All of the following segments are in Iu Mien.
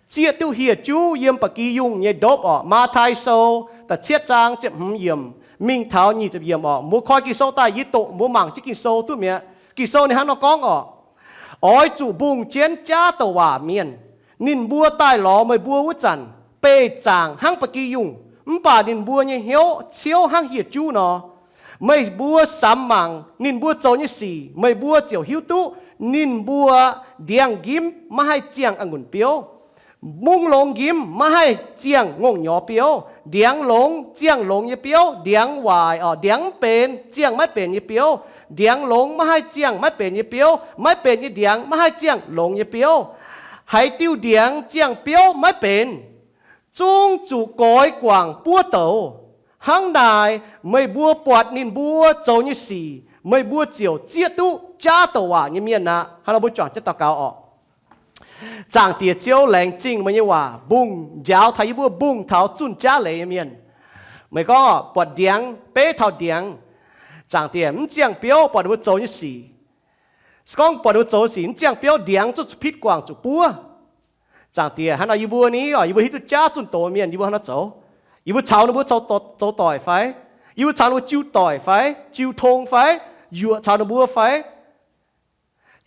zieqv duqv hieh juv yiem ba'gi yungh nyei ndopv orqc. Matv^tai Sou da'cietv zaang ziepc hmz yiemc mingh taux nyic ziepc yiemc orqc. Mbuo koi Ging-Sou daaih, yie doqc mbuo mangc jienv Ging-Sou duqv mi'aqv. Ging-Sou ninh hnangv nor gorngv orqc, oix zuqc mbungh jienv jaav douc waac mienh. Ninh mbuo daaih lorz meih mbuo wuov zanc, beih zaangc hnangv ba'gi yungh, mv baac ninh mbuo nyei hnyouv ciouv hnangv hieh juv nor. Meih mbuo samx mangc ninh mbuo zoux nyei sic, meih mbuo ziouc hiuv duqv ninh mbuo ndiangx-nqimv maiv haih ziangh a'ngunc biouv, mungv longx nqimv maiv haih ziangh ngongh nyorx biouv. Ndiangx longx ziangh longx nyei biouv, ndiangx waaic orqc, ndiangx mv benx ziangh maiv benx nyei biouv. Ndiangx longx maiv haih ziangh maiv benx nyei biouv, maiv benx nyei ndiangx maiv haih ziangh longx nyei biouv. Haaix diuh ndiangx ziangh biouv maiv benx, zungv zuqc goix guangc buov douz. Hnangv naaic, meih mbuo buatc ninh mbuo zoux nyei sic, meih mbuo ziouc zieqv duqv jaav douc waac nyei mienh aqv. Hnangv nor mbuo juangc jienv daux gaux orqc. Zaangc Diex Ziouv, laengz zingh meih nyei waac mbungh njaaux taux yie mbuo mbungh taux zunh jaav leiz nyei mienh. Meih gorngv buatc ndiangx, beiv taux ndiangx, Zaangc Diex, mv ziangh biouv buatc ninh mbuo zoux nyei sic. Se gorngv buatc ninh mbuo zoux sic mv ziangh biouv, ndiangx zuqc pitv guangc zuqc buov. Zaangc Diex, hnangv nor yie mbuo ni, yie mbuo hiuv duqv jaav zunh doz mienh, yie mbuo hnangv nor zoux. Yie mbuo caux ninh mbuo zoux doic fai? Yie mbuo caux ninh mbuo jiu doic fai, jiu tong fai, yuoqc caux ninh mbuo fai?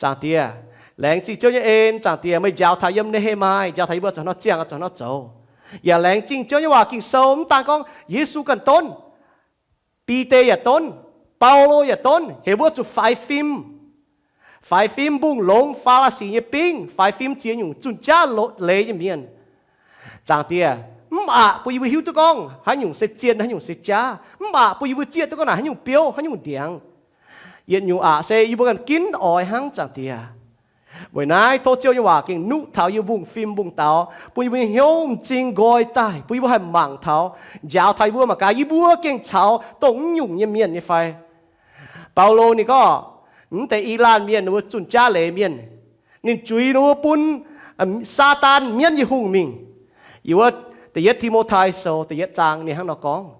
Zaangc Diex, laengz zingh Ziouv nyei en. Zaangc Diex, meih njaaux taux yiem Ne^he^mai, njaaux taux yie mbuo zuqc hnangv nor ziangh, zuqc hnangv nor zoux. Yaac laengz zingh Ziouv nyei waac Ging-Sou mv daan gorngv Yesu ganh donv, Bide yaac donv, Baulo yaac donv, heuc mbuo zuqc faix fim. Faix fim mbungh longx Faa^laa^si nyei bingv, faix fim ziex nyungc zunh jaav lo-, leiz nyei mienh. Zaangc Diex, mv aqc bun yie mbuo hiuv duqv gorngv haaix nyungc se zien, haaix nyungc se jaav. Mv aqc bun yie mbuo zieqv duqv gorngv naaic haaix nyungc biouv, haaix nyungc ndiangx. Yietc nyungc aqc se yie mbuo ganh ginv oix hnangv, Zaangc Diex. Weic naaiv tov Ziouv nyei waac gengh nuqv taux yie mbuo mbungh fim mbungh daux, bun yie mbuo nyei hnyouv m'zing nqoi daaih, bun yie mbuo haih mangc taux, njaaux taux yie mbuo mangc gaax yie mbuo gengh caux dongh mv nyungc nyei mienh nyei fai. Baulo ninh gorngv, mv deix i laanh mienh, ninh mbuo zunh jaav leiz mienh, ninh juix ninh mbuo bun Saadaan mienv nyei hungh mingh. Yie wuov da'yietv Ti^mo^tai Sou da'yietv zaang ninh hnangv nor gorngv.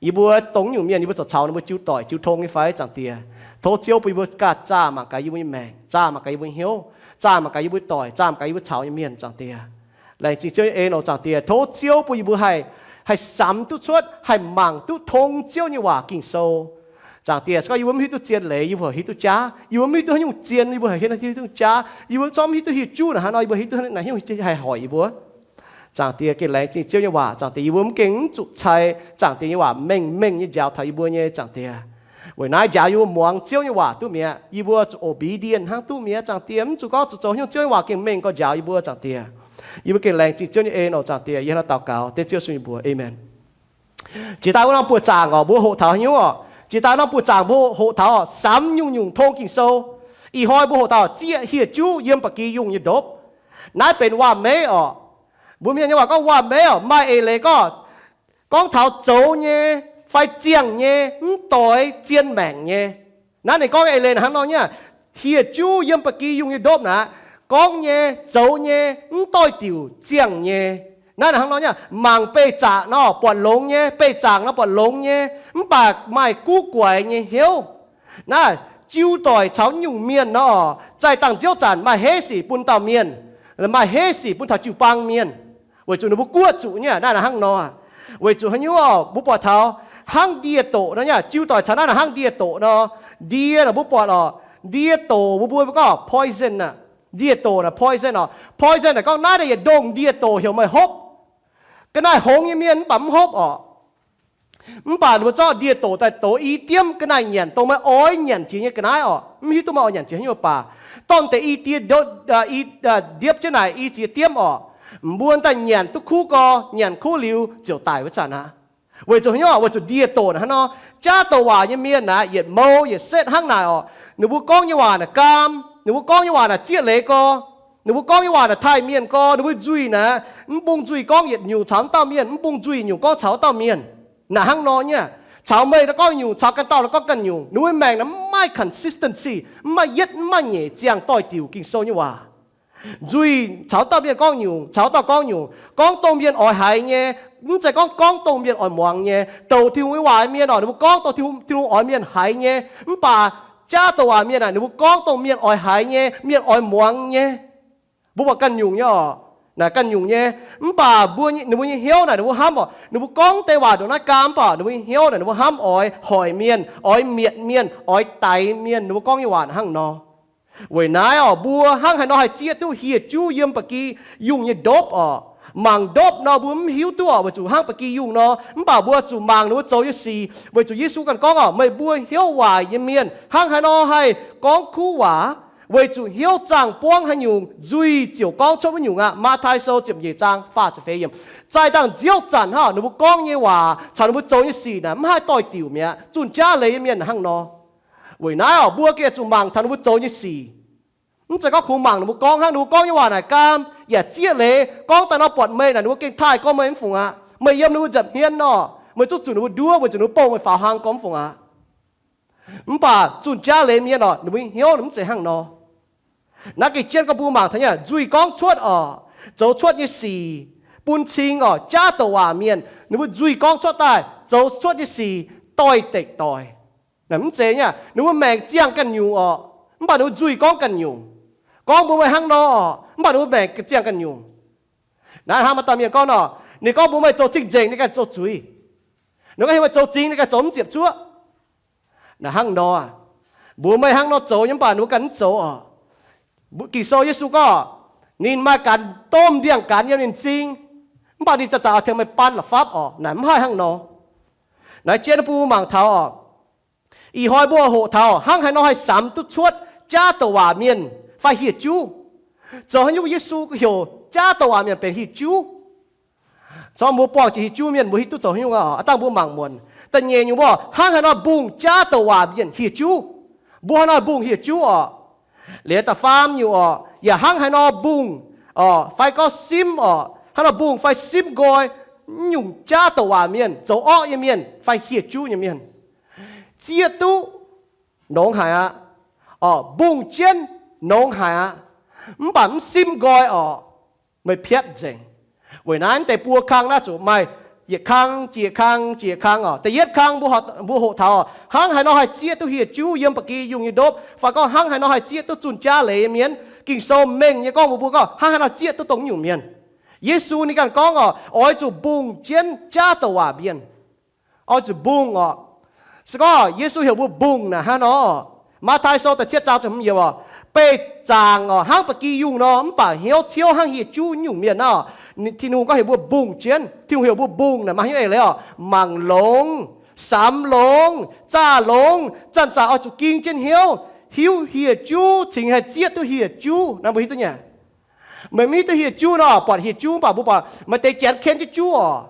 Yie mbuo dongh nyungc mienh, yie mbuo ziouc caux ninh mbuo jiu doic jiu tong nyei fai, Zaangc Diex? Tov Ziouv bun yie mbuo ganh zaah mangc gaax yie mbuo nyei maengc, zaah mangc gaax yie mbuo nyei hnyouv, zaah mangc gaax yie mbuo doic, zaah mangc gaax yie mbuo caux nyei mienh, Zaangc Diex. Laengz zingh Ziouv nyei en oc, Zaangc Diex. Tov Ziouv bun yie mbuo haih, haih samx duqv cuotv, haih mangc duqv tong Ziouv nyei waac Ging-Sou. Zaangc Diex, se gorngv yie mbuo mv hiuv duqv zien leiz, yie mbuo hiuv duqv jaav. Yie mbuo mv hiuv duqv haaix nyungc zien, yie mbuo hiuv duqv jaav. Yie mbuo zorqv mv hiuv duqv hieh juv naaic hnangv nor, yie mbuo hiuv duqv naaic haaix nyungc haih hoic yie mbuo. Zaangc Diex, gengh laengz zingh Ziouv nyei waac. Zaangc Diex, yie mbuo mv gengh mv zuqc cai Zaangc Diex nyei waac mengh mengh nyei njaaux taux yie mbuo nyei, Zaangc Diex. Weic naaiv njaaux yie mbuo muangx Ziouv nyei waac duqv mi'aqv. Yie mbuo zuqc obedient hnangv duqv mi'aqv, Zaangc Diex. Mv zuqc gorngv zuqc zoux haaix nyungc, Ziouv nyei waac gengh mengh gorx njaaux yie mbuo, Zaangc Diex. Yie mbuo gengh laengz zingh Ziouv nyei en oc, Zaangc Diex. Yie hnangv naaiv daux gaux dengv Ziouv sun yie mbuox, Aamen. Jiex daaih wuov norm buoz-zaangc orqc, mbuo hoqc taux haaix nyungc orqc? Jiex daaih norm buoz-zaangc mbuo hoqc taux orqc, samx nyungc-nyungc tong Ging-Sou. Ih hnoi mbuo hoqc taux zieqv hieh juv yiem ba'gi yungh nyei ndopv. Naaiv benx waac-meiv orqc. Mbuo mienh nyei waac gorngv waac-meiv orqc, maaih eix leiz gorngv, gorngv taux zoux nyei fai ziangh nyei, mv doix zien maengc nyei. Naaiv ninh gorngv eix leiz hnangv nor nyei aqv. Hieh juv yiem ba'gi yungh nyei ndopv naaic, gorngv nyei, zoux nyei, mv doix diuc ziangh nyei. Naaiv hnangv nor nyei aqv. Mangc beih zaqc nor buatc longx nyei, beih zaangc nor buatc longx nyei, mv baac maaih guv guaix nyei hnyouv. Naaiv jiu doic caux nyungc mienh nor, zaih dangh nziouv zanc maaih heiv sic bun dauh mienh, maaih heiv sic bun taux jiu-baang mienh, weic zuqc ninh mbuo guoqv zuqc nyei aqv. Naaiv hnangv nor. Weic zuqc haaix nyungc orqc? Mbuo buatc taux hnangv ndie-doqc nor nyei aqv. Jiu doic caux naaiv hnangv ndie-doqc nor. Ndie naaic mbuo buatc orqc, ndie-doqc mbuo mbuo gorngv poison aqv. Ndie-doqc naaic poison orqc. Poison naaic gorngv naaiv deix yietc ndongh ndie-doqc heuc meih hopv. Ga'naaiv hngongx nyei mienh mv baac mv hopv orqc. Mv baac ninh mbuo zorqv ndie-doqc daaih dox i diemv ga'naaiv nyanc, dongh meih oix nyanc jiex nyei ga'naaiv orqc. Mv hiuv duqv meih oix nyanc jiex haaix nyungc baac, dorh deix i die, i, ndiepv jienv naaic i ziex diemv orqc. Mbuo daaih nyanc duqv kuv gorx, nyanc kuv liuz ziouc daic wuov zanc aqv. Weic zuqc haaix nyungc orqc? Weic zuqc ndie-doqc hnangv nor. Jaav douc waac nyei mienh naaic yietc mou yietc setv hnangv naaic orqc. Ninh mbuo gorngv nyei waac naaic gaam, ninh mbuo gorngv nyei waac naaic zieqv leiz gorx, ninh mbuo gorngv nyei waac naaic taaih mienh gorx, ninh mbuo nzuih naaic mv bung nzuih gorngv yietc nyungc caux wuov dauh mienh, mv bung nzuih nyungc gorngv caux wuov dauh mienh. Naaic hnangv nor nyei aqv. Caux meih naaic gorngv nyungc, caux ganh dauh naaic gorngv ganh nyungc. Ninh mbuo maengc naaic mv maaih consistency, mv maaih yietv mv maaih nyeic ziangh doix-diuc Ging-Sou nyei waac. Nzuih caux wuov dauh mienh gorngv nyungc, caux wuov dauh gorngv nyungc, gorngv dongh mienh oix haiz nyei, mv zeiz gorngv gorngv dongh mienh oix muangx nyei. Douc Tin-Hungh nyei waac mienh orqc, ninh mbuo gorngv dongh Tin-Hungh oix mienh haiz nyei. Mv baac jaav douc waac mienh naaic, ninh mbuo gorngv dongh mienh oix haiz nyei, mienh oix muangx nyei. Mbuo buatc ganh nyungc nyei orqc. Naaic ganh nyungc nyei. Mv baac mbuo, ninh mbuo nyei hnyouv naaic ninh mbuo hnamv oc, ninh mbuo gorngv deix waac ndongc naaiv gaam, mv baac ninh mbuo nyei hnyouv naaic ninh mbuo hnamv oix hoic mienh, oix mietc mienh, oix daix mienh. Ninh mbuo gorngv nyei waac hnangv nor. Weic naaiv oc, mbuo hnangv haaix nor haih zieqv duqv hieh juv yiem ba'gi yungh nyei ndopv oc? Mangc ndopv nor mbuo mv hiuv duqv oc, weic zuqc hnangv ba'gi yungh nor. Mv baac mbuo zuqc mangc ninh mbuo zoux nyei sic, weic zuqc Yesu ganh gorngv oc, meih mbuo hnyouv waaic nyei mienh hnangv haaix nor haih gorngv kuv waac? Weic zuqc hnyouv zaangh buangv haaix nyungc, nzuih ziouc gorngv cuotv wuov nyungc aqv. Matv^tai Sou ziepc nyeic zaang faah ziepc feix yiemc. Zaih dangh nziouv zanc hnangv, ninh mbuo gorngv nyei waac caux ninh mbuo zoux nyei sic naaic mv haih doix-diuc mi'aqv. Zunh jaav leiz nyei mienh hnangv nor. Weic naaiv oc, mbuo gengh zuqc mangc taux ninh mbuo zoux nyei sic. Mv zeiz gorngv kungx mangc ninh mbuo gorngv hnangv. Ninh mbuo gorngv nyei waac naaic gaam yaac zieqv leiz. Gorngv daaih nor buatc meih naaic, ninh mbuo gengh taaih gorngv meih mv fungc aqv. Meih yiem ninh mbuo nza'hmien nor, meih zungv zuqc ninh mbuo nduov weic zuqc ninh mbuo bouh meih faaux hlang gorngv mv fungc aqv. Mv baac zunh jaav leiz mienh oc, ninh mbuo nyei hnyouv mv zeiz hnangv nor. Naaiv gengh jienv gorngv mbuo mangc taux nyei nzuih gorngv cuotv oc, zoux cuotv nyei sic bun cing oc, jaav douc waac mienh, ninh mbuo nzuih gorngv cuotv daaih zoux cuotv nyei sic doix-dekc doic. Mv zeiz nyei, ninh mbuo maengc ziangh ganh nyungc oc, mv baac ninh mbuo nzuih gorngv ganh nyungc. Gorngv mbuox meih hnangv nor oc, mv baac ninh mbuo maengc ziangh ganh nyungc. Naaiv hnangv maaih dauh mienh gorngv nor, ninh gorngv mbuox meih zoux cing-nzengc, ninh ganh zoux zuiz. Ninh gorngv heuc meih zoux zingx, ninh ganh zoux mv ziepc zuoqv. Naaiv hnangv nor, mbuox meih hnangv nor zoux nyei, mv baac ninh mbuo ganh mv zoux oc. Ging-Sou Yesu gorngv, ninh maaih ganh domh ndiangx-gaanx yiem ninh m'zing, mv baac ninh zaqc zaqc oix tengx meih baan la'fapv oc. Naaiv mv haih hnangv nor. Naaiv jienv bun mbuo mangc taux oc, ih hnoi mbuo hoqc taux hnangv haaix nor haih samx duqv cuotv jaav douc waac mienh fai hieh juv. Zoux haaix nyungc Yesu heuc jaav douc waac mienh benx hieh juv? Corc mbuo buangh jiex hieh juv mienh, mbuo hiuv duqv zoux haaix nyungc oc? Aav dangh mbuo mangc muonc. Da'nyeic nyungc mbuo hnangv haaix nor mbungh jaav douc waac mienh hieh juv? Mbuo haaix nor mbungh hieh juv oc? Liuz da'faam nyungc oc, yaac hnangv haaix nor mbungh oc, fai gorngv simv oc, hnangv nor mbungh fai simv nqoi nyungc jaav douc waac mienh, zoux orqv nyei mienh fai hieh juv nyei mienh. Zieqv duqv nongx haic aqv. Oc, mbungh jienv nongx haic aqv. Mv baac mv simv nqoi oc, meih piatv nzengc. Weic naaiv deix buo kang naaiv zuqc maaih yietc kang jiex kang jiex kang oc. Da'yietv kang mbuo hoqc taux hnangv haaix nor haih zieqv duqv hieh juv yiem ba'gi yungh nyei ndopv, fai gorngv hnangv haaix nor haih zieqv duqv zunh jaav leiz nyei mienh. Ging-Sou mengh nyei gorngv mbuox mbuo gorngv hnangv haaix nor zieqv duqv dongh nyungc mienh. Yesu ninh ganh gorngv oc, oix zuqc mbungh jienv jaav douc waac mienh. Oix zuqc mbungh oc. Se gorngv Yesu heuc mbuo mbungh naaic hnangv nor, Matv^tai Sou da'cietv zaang ziepc hmz yiemc oc, beih zaangc oc hnangv ba'gi yungh nor, mv baac hnyouv ciouv hnangv hieh juv nyungc mienh naaiv oc. Tin-Hungh gorngv heuc mbuo mbungh jienv. Tin-Hungh heuc mbuo mbungh naaic maaih hnyouv eix leiz oc, mangc longx, samx longx, zaah longx, zanc-zanc oix zuqc ging jienv hnyouv, hiuv hieh juv cingx haih zieqv duqv hieh juv. Naaiv mbuo hiuv duqv nyei. Meih mv hiuv duqv hieh juv nor, buatc hieh juv mv baac mbuo buatc maaih deix janx ken jienv juv oc.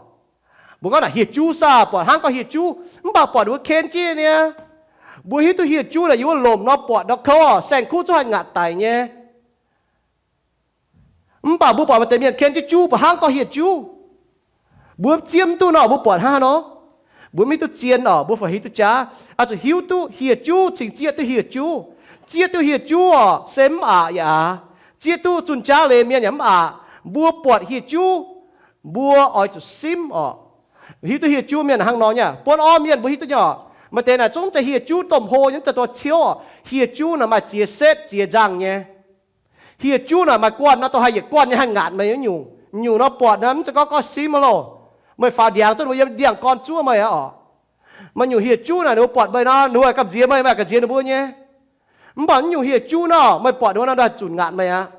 Mbuo gorngv naaic hieh juv saah, buatc hnangv gorngv hieh juv, mv baac buatc ninh mbuo ken jienv nyei. Mbuo hiuv duqv hieh juv naaic yiem wuov lomc nor buatc ndau kouv oc, saeng-kuv zungv haih ngaatc daic nyei. Mv baac mbuo buatc maaih deix mienh ken jienv juv, buatc hnangv gorngv hieh juv. Mbuo zieqv mv duqv nor, mbuo buatc hnangv haaix nor? Mbuo mv hiuv duqv zien oc, mbuo fih hiuv duqv jaav. Oix zuqc hiuv duqv hieh juv cingx zieqv duqv hieh juv. Zieqv duqv hieh juv oc, se mv aqc yaac aax. Zieqv duqv zunh jaav leiz mienh yaac mv aqc. Mbuo buatc hieh juv, mbuo oix zuqc simv oc. Hiuv duqv hieh juv mienh hnangv nor nyei, buonv orv mienh mbuo hiuv duqv nyei oc. Maaih deix naaic zungv zeiz hieh juv domh hlo nyei, mv zeiz dorh ciouv oc. Hieh juv naaic maaih ziex setv ziex nzangh nyei. Hieh juv naaic maaih guanh nor, dongh haih yietc guanh nyei haih ngaatc meih nyei nyungc. Nyungc nor buatc nor mv zeiz gorngv gorngv simv aqv loh. Meih faaux ndiangx zungv ninh mbuo yiem ndiangx-gorn zuov meih aqv oc. Maaih nyungc hieh juv naaic ninh mbuo buatc meih nor, ninh mbuo gamh nziex meih, meih gamh nziex ninh mbuo nyei. Mv baac mv nyungc hieh juv nor, meih buatc ninh mbuo nor, ninh haih zunc ngaatc meih aqv.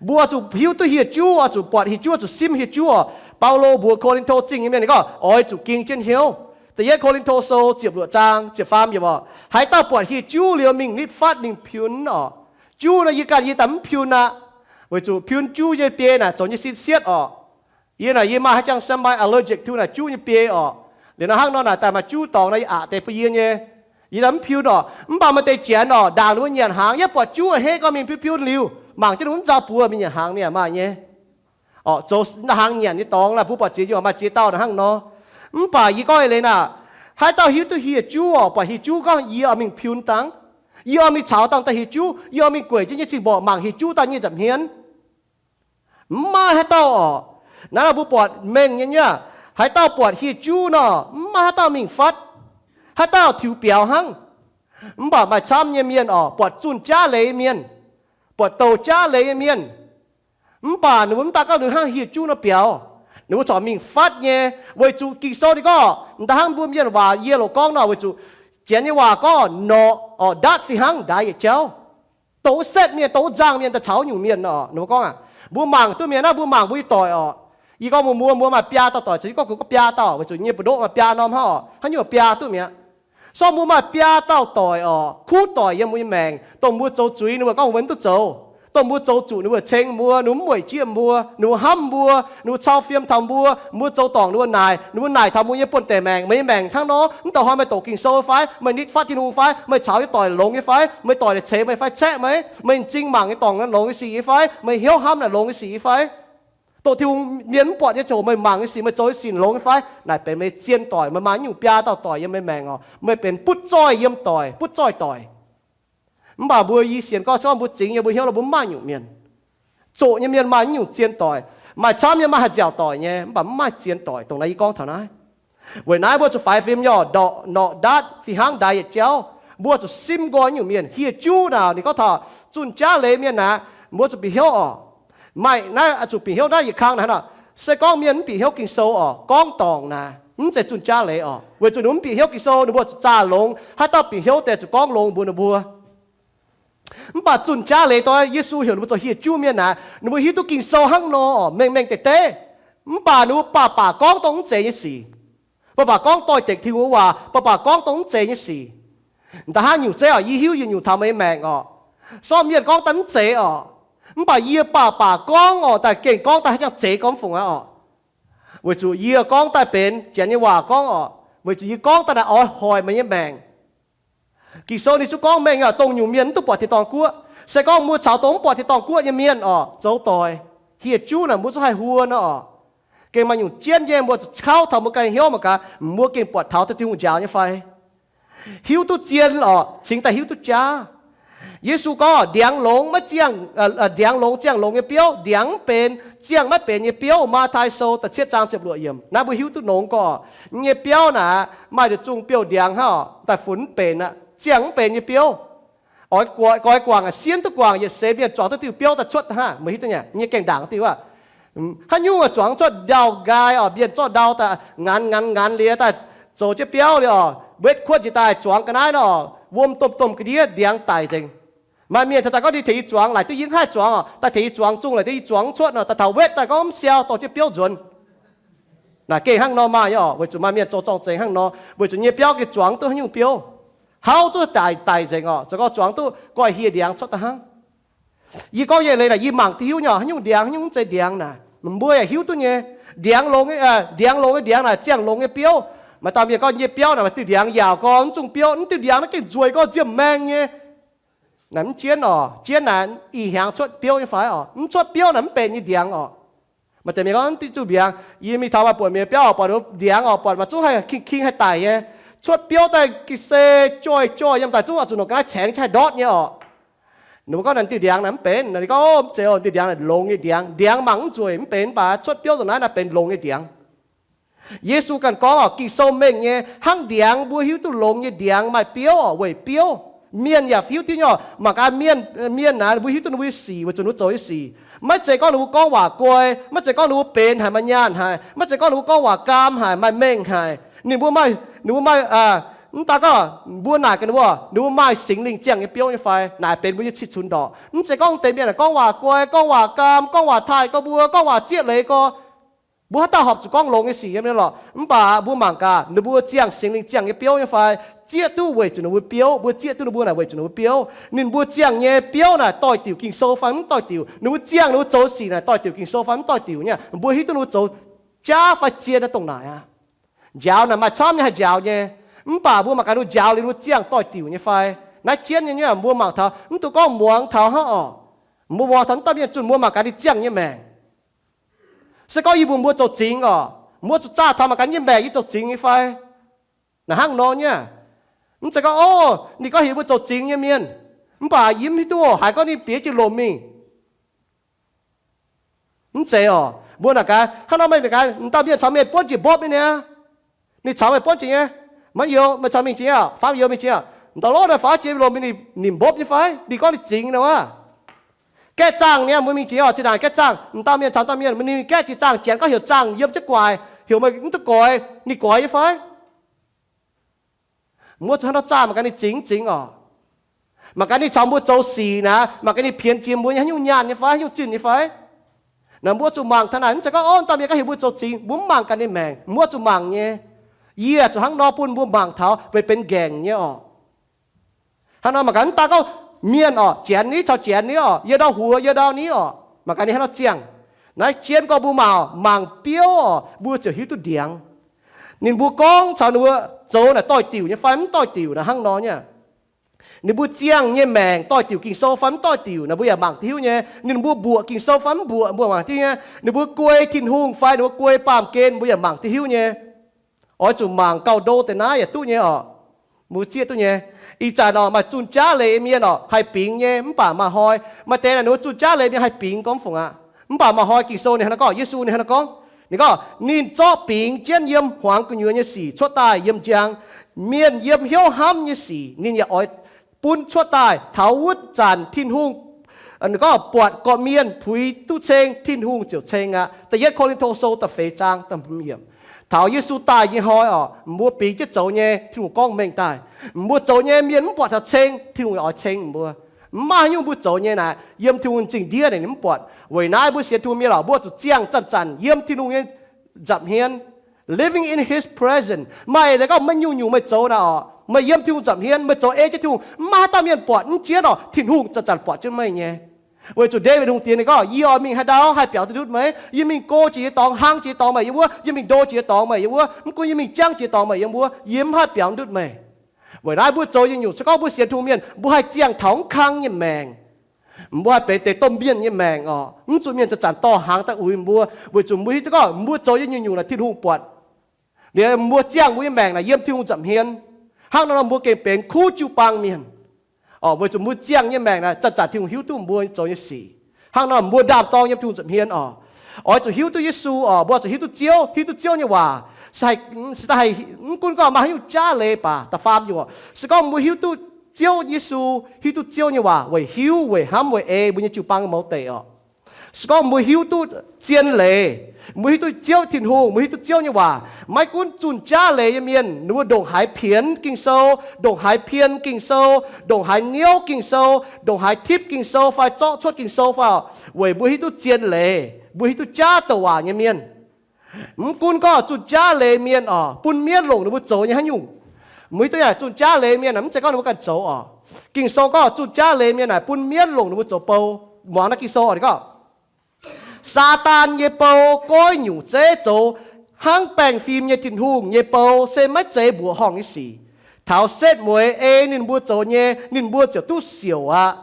Mbuo zuqc hiuv duqv hieh juv, oix zuqc buatc hieh juv, oix zuqc simv hieh juv oc. Baulo mbuox Ko^lin^to Zingh nyei mienh ninh gorngv oix zuqc ging jienv hnyouv. Da'yietv Ko^lin^to Sou ziepc luoqc zaang ziepc faam yiemc oc, haaix dauh buatc hieh juv liuz mingh nitv fatv mingh piunx oc. Juv nor yie ganh yie daaih mv piunx aqv, weic zuqc piunx juv nyei biei naaic zoux nyei sin sietv oc. Yie naaic yie maaih haaix jangx semi-allergic to naaic juv nyei biei oc. Liuz nor hnangv nor naaic daaih maaih juv dorngx nor yie aqc deix bun yie nyei. Yie daaih mv piunx oc. Mv baac maaih deix janx oc, ndaangc ninh mbuo nyanc hnaangx, yie buatc juv a'hneiv gorngv mingh piunv piunv liuz, mangc jienv ninh mbuo mv nzauh buoz mingh nyanc hnaangx mingh yaac maaih nyei. Oc, zoux hnaangx nyanc nyei dorngx naaic mbuo buatc ziex nyungc, maaih ziex dauh naaic hnangv nor. Mv baac yie gorngv eix leiz naaic, haaix dauh hiuv duqv hieh juv oc, buatc hieh juv gorngv yie oix mingh piunx dangh, yie oix mingh caux dangh daaih hieh juv, yie oix mingh gueic jienv nyei cing-mborqc mangc hieh juv daaih nyei nza'hmien. Mv maaih haaix dauh oc. Naaiv nor mbuo buatc mengh nyei nyei aqv. Haaix dauh buatc hieh juv nor, mv maaih haaix dauh mingh fatv. Haaix dauh tiux biaux hnangv. Mv baac maaih camv nyei mienh oc, buatc zunh jaav leiz mienh, buatc douc jaav leiz mienh, Mv baac ninh mbuo mv daaih gorngv ninh hnangv hieh juv nor biaux. Ninh mbuo corc mingh fatv nyei, weic zuqc Ging-Sou ninh gorngv, m'daaih hnangv mbuo mienh waac yie loz gorngv nor, weic zuqc Janx nyei waac gorngv norqc orqc, ndatv fih hnangv ndaix yietc jauv. Dongh wuov setv mienh, dongh wuov nzangh mienh daaih caux nyungc mienh nor, ninh mbuo gorngv aqv, mbuo mangc duqv mienh naaiv, mbuo mangc mbuo nyei doic orqc. Yie gorngv mbuox mbuo, mbuo maaih biaa dauh doic, caux yie gorngv kuv gorngv biaa dauh, weic zuqc yie nyei buoz-ndoqv maaih biaa norm hnangv orqc, haaix nyungc biaa duqv mi'aqv. So mbuo maaih biaa dauh doic orqc, kuv doic yiem mbuo nyei maengc, dongh mbuo zoux zuiz ninh mbuo gorngv mbuo mv duqv zoux, dongh mbuo zoux zuqc ninh mbuo ceng mbuo, ninh mbuo mv mueic jieqv mbuo, ninh mbuo hnamv mbuo, ninh mbuo cau fiem taux mbuo, mbuo zoux dorngc ninh mbuo naaic, ninh mbuo naaic taux mbuo nyei buonv-deic maengc, meih nyei maengc hnangv nor, mv dongh hnoi meih doqc Ging-Sou fai, meih nitv fatv Tin-Hungh fai, meih caux yie doic longx nyei fai, meih doic naaic ceix meih fai caeqv meih, meih m'zing mangc nyei dorngc longx nyei sic nyei fai, meih hnyouv hnamv naaic longx nyei sic nyei fai, dongh Tin-Hungh mienh mv buatc nyei ziangh hoc meih mangc nyei sic, meih zoux nyei sic longx nyei fai, naaic benx meih zien doic, meih maaih nyungc biaa dauh doic yiem meih maengc orqc, meih benx butv zoih yiem doic, butv zoih doic. Mv baac mbuo i sienx gorngv, se gorngv mbuo zingx yiem mbuo hnyouv nor, mbuo mv maaih nyungc mienh. Zoqc nyei mienh maaih nyungc zien doic, maaih camv nyei maaih haih nziaauc doic nyei, mv baac mv maaih zien doic. Dongh naaiv yie gorngv taux naaiv. Weic naaiv mbuo zuqc faix fim nyei orqc, norqc, norqc ndatv fih hnangv ndaix yietc jauv. Mbuo zuqc simv nqoi nyungc mienh. Hieh juv naaic ninh gorngv taux zunh jaav leiz mienh naaic, mbuo zuqc bieqc hnyouv orqc. Maaih naaiv zuqc bieqc hnyouv naaiv yietc kang naaic, se gorngv mienh mv bieqc hnyouv Ging-Sou orqc, gorngv dorngc naaic mv zeiz zunh jaav leiz orqc, weic zuqc ninh mbuo mv bieqc hnyouv Ging-Sou, ninh mbuo zuqc zaah longx. Haaix dauh bieqc hnyouv deix zuqc gorngv longx mbuox ninh mbuo. Mv baac zunh jaav leiz doic, Yesu heuc ninh mbuo zoux hieh juv mienh naaic, ninh mbuo hiuv duqv Ging-Sou hnangv nor orqc, mengh mengh deix deix. Mv baac ninh mbuo baac baac gorngv dongh mv zeiz nyei sic. Baac baac gorngv doix-dekc Tin-Hungh waac, baac baac gorngv dongh mv zeiz nyei sic. Da'hnangv nyungc zeiv orqc, yie hiuv yietc nyungc taux meih nyei maengc orqc. Sortv mienh gorngv daaih mv zeiz orqc, mv baac yie baac baac gorngv orqc, daaih gengh gorngv daaih haaix nyungc zeiz gorngv fungc aqv orqc. Weic zuqc yie gorngv daaih benx Janx nyei waac gorngv orqc, weic zuqc yie gorngv daaih naaic oix hoic meih nyei maengc. Ging-Sou ninh zungv gorngv mengh orqc, dongh nyungc mienh mv duqv buatc tin-dorngh guoqv. Se gorngv mbuo caux dongh mv buatc tin-dorngh guoqv nyei mienh orqc zoux doic, hieh juv naaic mbuo zungv haih huo nor orqc. Gengh maaih nyungc jienv nyei, mbuo zuqc kauv taux mbuo ganh hnyouv mangc gaax, mbuo gengh buatc taux Tin-Hungh njaaux nyei fai. Hiuv duqv zien orqc, cingx daaih hiuv duqv jaav. Yesu gorngv, ndiangx longx maiv ziangh, ndiangx longx ziangh longx nyei biouv, ndiangx mv benx ziangh maiv benx nyei biouv. Matv^tai Sou da'cietv zaang ziepc luoqc yiemc. Naaiv mbuo hiuv duqv longx gorx, nyei biouv naaic maaih nduqc zungh biouv-ndiangx hnangv orqc, daaih funx mv benx aqv, ziangh mv benx nyei biouv. Oix guaix guangc, sienh duqv guangc, yietc seix mienh zuangx duqv diuh biouv daaih cuotv hnangv. Meih hiuv duqv nyei, nyei gaengh ndaangc diuh aqv. Haaix nyungc zuangx cuotv ndau-nqaai orqc, mienh zorqv ndau daaih nganx nganx nganx liuz daaih zoux jienv biouv liuz orqc, wetv kuotv njiec daaih zuangx ga'naaiv nor orqc, wuom domh domh ga'ndiev, ndiangx daic nzengc. Maaih mienh taux daaih gorngv ninh tengx yie zuangx, laaic duqv yie mv haih zuangx orqc, daaih tengx yie zuangx zungh laaic duqv yie zuangx cuotv nor, daaih taux wetv daaih gorngv mv siau, dorh jienv biouv nzuonx. Naaic gengh hnangv nor maaih nyei orqc, weic zuqc maaih mienh zoux zorng-zengx hnangv nor, weic zuqc nyei biauv gengh zuangx duqv haaix nyungc biouv, hauv zuqc daic daic nzengc orqc, zoux gorngv zuangx duqv goiv hieh ndiangx cuotv daaih hnangv. Yie gorngv nyei leiz naaic yie mangc duqv hiuv nyei orqc, haaix nyungc ndiangx, haaix nyungc mv zeiz ndiangx naaic, mbuo yaac hiuv duqv nyei. Ndiangx longx, ndiangx longx nyei ndiangx naaic ziangh longx nyei biouv. Maaih dauh mienh gorngv nyei biauv naaic maaih diuh ndiangx yaauc gorx, mv zungh biouv, mv diuh ndiangx naaiv gengh nzueic gorx, nziemh maeng nyei. Naaic mv jienv orqc, jienv naaic ih hnyangx cuotv biouv nyei fai orqc? Mv cuotv biouv naaic mv benx nyei ndiangx orqc. Maaih deix mienh gorngv mv diuh ndiangx, yie mingh taux maaih buatc mienh biauv orqc, buatc ndiangx orqc, buatc maaih zungv haih king-king haih daic nyei. Cuotv biouv daaih ga'sie joih joih yiem daaih zungv oix zuqc nongc ga'naaiv caengx haih ndortv nyei orqc. Ninh mbuo gorngv naaic diuh ndiangx naaiv mv benx. Ninh gorngv, Ov, mv zeiz, diuh ndiangx naaic longx nyei ndiangx. Ndiangx mangc mv nzueic mv benx, mv baac cuotv biouv dongh naaiv naaiv benx longx nyei ndiangx. Yesu ganh gorngv orqc, Ging-Sou mengh nyei, hnangv ndiangx mbuo hiuv duqv longx nyei ndiangx maaih biouv orqc, weic biouv. Mienh yaac hiuv duqv nyei orqc, mangc gaax mienh, mienh naaic mbuo hiuv duqv ninh mbuo nyei sic weic zuqc ninh mbuo zoux nyei sic. Maiv zeiz gorngv ninh mbuo gorngv waac guai, maiv zeiz gorngv ninh mbuo benx haic, maaih nyaanh haic, maiv zeiz gorngv ninh mbuo gorngv waac gaam haic, maaih mengh haic. Ninh mbuo maaih, ninh mbuo maaih, mv daan gorngv mbuo naaic gaax ninh mbuo, ninh mbuo maaih Singx Lingh ziangh nyei biouv nyei fai? Naaic benx mbuo nyei cih cunx ndorqc. Mv zeiz gorngv deix mienh gorngv waac guai, gorngv waac gaam, gorngv waac taaih gorx mbuo, gorngv waac zieqv leiz gorx. Mbuo haaix dauh horpc zuqc gorngv longx nyei sic yiem lorqc. Mv baac mbuo mangc gaax ninh mbuo ziangh Singx Lingh ziangh nyei biouv nyei fai? Zieqv duqv weic zuqc ninh mbuo biouv. Mbuo zieqv duqv ninh mbuo naaic weic zuqc ninh mbuo biouv. Ninh mbuo ziangh nyei biouv naaic doix-diuc Ging-Sou fai mv doix-diuc? Ninh mbuo ziangh ninh mbuo zoux sic naaic doix-diuc Ging-Sou fai mv doix-diuc nyei? Mbuo hiuv duqv ninh mbuo zoux jaav fai zien naaiv dongh naaic aqv. Njaaux naaic maaih camv nyei haih njaaux nyei. Mv baac mbuo mangc gaax ninh mbuo njaaux liuz ninh mbuo ziangh doix-diuc nyei fai? Naaiv jienv nyei nyei, mbuo mangc taux mv dungx gorngv muangx taux hnangv orqc. Mbuo muangx taux mv dauh mienh zunh, mbuo mangc gaax ninh ziangh nyei maengc. Se gorngv yie mbuo, mbuo zoux zingx orqc, mbuo zuqc zaah taux mangc gaax nyei maengc yie zoux zingx nyei fai? Naaic hnangv nor nyei. Mv zeiz gorngv, ov, ninh gorngv heuc mbuo zoux zingx nyei mienh, mv baac yie mv hiuv duqv haaix gorngv ninh bieqc jienv lomc mingh. Mv zeiz orqc. Mbuo naaic gaax hnangv nor, meih naaic gaax m'dauh mienh caux meih buonv njiec mbopv nyei niaa. Ninh caux meih buonv jiex nyei, maiv youx, meih caux mingh jiex nyei, faaux youx mingh jiex nyei. M'dauh lov naaic faaux jiex lomc mingh, ninh mbopv nyei fai? Ninh gorngv ninh zingx nor wuov. Gaeqv zaangh nyei, mbuo mingh jiex oc, zinh ndaangc gaeqv zaangh, m'dauh mienh caux m'dauh mienh, ninh gaeqv jiex zaangh, janx gorngv heuc zaangh yiem jienv gu'nguaaic, heuc meih mv duqv goix, ninh goix nyei fai? Mbuo zuqc hnangv nor zaangh, mangc gaax ninh zingx mv zingx oc. Mangc gaax ninh caux mbuo zoux sic naaic, mangc gaax ninh pienx jiex mbuo nyei haaix nyungc nyaanh nyei fai, haaix nyungc zinh nyei fai. Naaic mbuo zuqc mangc taux naaic, mv zeiz gorngv, o, m'dauh mienh gorngv heuc mbuo zoux zingx, mbuo mv mangc gaax ninh maengc, mbuo zuqc mangc nyei. Yie zuqc hnangv nor bun mbuo mangc taux benx benx nqaengc nyei oc. Hnangv nor mangc gaax, mv daaih gorngv mienh oc, janx ni caux janx ni oc, yie ndau huox yie ndau ni oc, mangc gaax ninh hnangv nor ziangh. Naaiv jienv gorngv mbuo mangc, mangc biouv oc, mbuo ziouc hiuv duqv ndiangx. Ninh mbuo gorngv caux ninh mbuo zoux naaic doix-diuc nyei fai mv doix-diuc naaic hnangv nor nyei. Ninh mbuo ziangh nyei maengc doix-diuc Ging-Sou fai mv doix-diuc naaic mbuo yaac mangc duqv hiuv nyei. Ninh mbuo mbuoqc Ging-Sou fai mv mbuoqc mbuo mangc duqv nyei. Ninh mbuo guei Tin-Hungh fai ninh mbuo guei baamh gen mbuo yaac mangc duqv hiuv nyei. Oix zuqc mangc gauh ndo deix naaiv yaac duqv nyei oc. Mbuo zieqv duqv nyei. Ih zanc oc, maaih zunh jaav leiz nyei mienh oc, haih bingx nyei mv baac maaih hnoi, maaih deix naaic ninh mbuo zunh jaav leiz mienh haih bingx gorngv fungc aqv. Mv baac maaih hnoi Ging-Sou ninh hnangv naaiv gorngv, Yesu ninh hnangv naaiv gorngv, ninh gorngv, ninh zorqv bingx jienv yiem hmuangx gu'nyuoz nyei sic cuotv daaih yiem njang. Mienh yiem hnyouv hnamv nyei sic ninh yaac oix bun cuotv daaih. Taux wuov zanc Tin-Hungh, ninh gorngv, buatc gorqv-mienh puix duqv ceng, Tin-Hungh ziouc ceng aqv. Da'yietv Ko^lin^to Sou da'feix zaang da'hmz yiemc. Taux Yesu daaih nyei hnoi oc, mbuo bingx jienv zoux nyei, Tin-Hungh gorngv mengh daaih, mbuo zoux nyei mienh mv buatc taux ceng, Tin-Hungh yaac oix ceng mbuo. Mv maaih haaix nyungc mbuo zoux nyei naaic yiem Tin-Hungh zingh ndiev naaic ninh mv buatc. Weic naaiv mbuo sienx Tin-Hungh mienh oc, mbuo zuqc ziangh zanc-zanc yiem Tin-Hungh nyei nza'hmien, living in His presence. Maaih leiz gorngv maiv nyungc-nyungc meih zoux naaic oc, meih yiem Tin-Hungh nza'hmien, meih zoux ei jienv Tin-Hungh, mv maaih haaix dauh mienh buatc mv jienv oc, Tin-Hungh zanc-zanc buatc jienv meih nyei. Weic zuqc Ndaawitv Hungh diex ninh gorngv, Yie oix mingh haaix ndau haih biaux duqv ndutv meih? Yie mingh go jiex nyei dorngx, hlang jiex nyei dorngx, meih yiem wuov. Yie mingh ndo jiex nyei dorngx, meih yiem wuov. Mv gunv yie mingh jangv jiex nyei dorngx, meih yiem wuov. Yie mv haih biaux ndutv meih. Weic naaiv mbuo zoux nyungc-nyungc, se gorngv mbuo sienx Tin-Hungh mienh, mbuo haih ziangh taux mv kang nyei maengc. Mbuo haih benx deix domh mienh nyei maengc oc. Mv zuqc mienh zanc-zanc dorh hnaangx daaih uix mbuo, weic zuqc mbuo hiuv duqv gorngv mbuo zoux nyei nyungc-nyungc naaic Tin-Hungh buatc. Liuz mbuo ziangh mbuo nyei maengc naaic yiem Tin-Hungh nza'hmien. Hnangv nor nor mbuo gengh benx kuv jiu-baang mienh. Oc, weic zuqc mbuo ziangh nyei maengc naaic zanc-zanc Tin-Hungh hiuv duqv mbuo zoux nyei sic. Hnangv nor mbuo ndaam-dorng yiem Tin-Hungh nza'hmien oc. Oix zuqc hiuv duqv Yesu oc, mbuo zuqc hiuv duqv Ziouv, hiuv duqv Ziouv nyei waac. Se daaih haih, mv gunv gorngv maaih haaix nyungc jaav leiz baac da'faam nyungc oc, se gorngv mbuo hiuv duqv Ziouv Yesu, hiuv duqv Ziouv nyei waac weic hiuv, weic hnamv, weic ei mbuo nyei jiu-baang nyei mouz deic oc. Se gorngv mbuo hiuv duqv zien leiz, mbuo hiuv duqv Ziouv Tin-Hungh, mbuo hiuv duqv Ziouv nyei waac, maiv gunv zunh jaav leiz nyei mienh, ninh mbuo ndongc haaix pienx Ging-Sou, ndongc haaix pien Ging-Sou, ndongc haaix niouv Ging-Sou, ndongc haaix tipv Ging-Sou fai zorqv cuotv Ging-Sou fai oc, weic mbuo hiuv duqv zien leiz, mbuo hiuv duqv jaav douc waac nyei mienh. Mv gunv gorngv zunh jaav leiz mienh oc, bun mienv longc ninh mbuo zoux nyei haaix nyungc. Mbuo hiuv duqv yaac zunh jaav leiz mienh naaic mv zeiz gorngv ninh mbuo ganh zoux oc. Ging-Sou gorngv zunh jaav leiz mienh naaic bun mienv longc ninh mbuo zoux bou. Muangx naaiv Ging-Sou oc, ninh gorngv, Saadaan nyei bou goiv nyungc zeiv zoux hnangv baengh fim nyei Tin-Hungh nyei bou se maiv zeiz mbuoqc horngh nyei sic. Taux setv mueiz ei ninh mbuo zoux nyei, ninh mbuo ziouc duqv siouc aqv.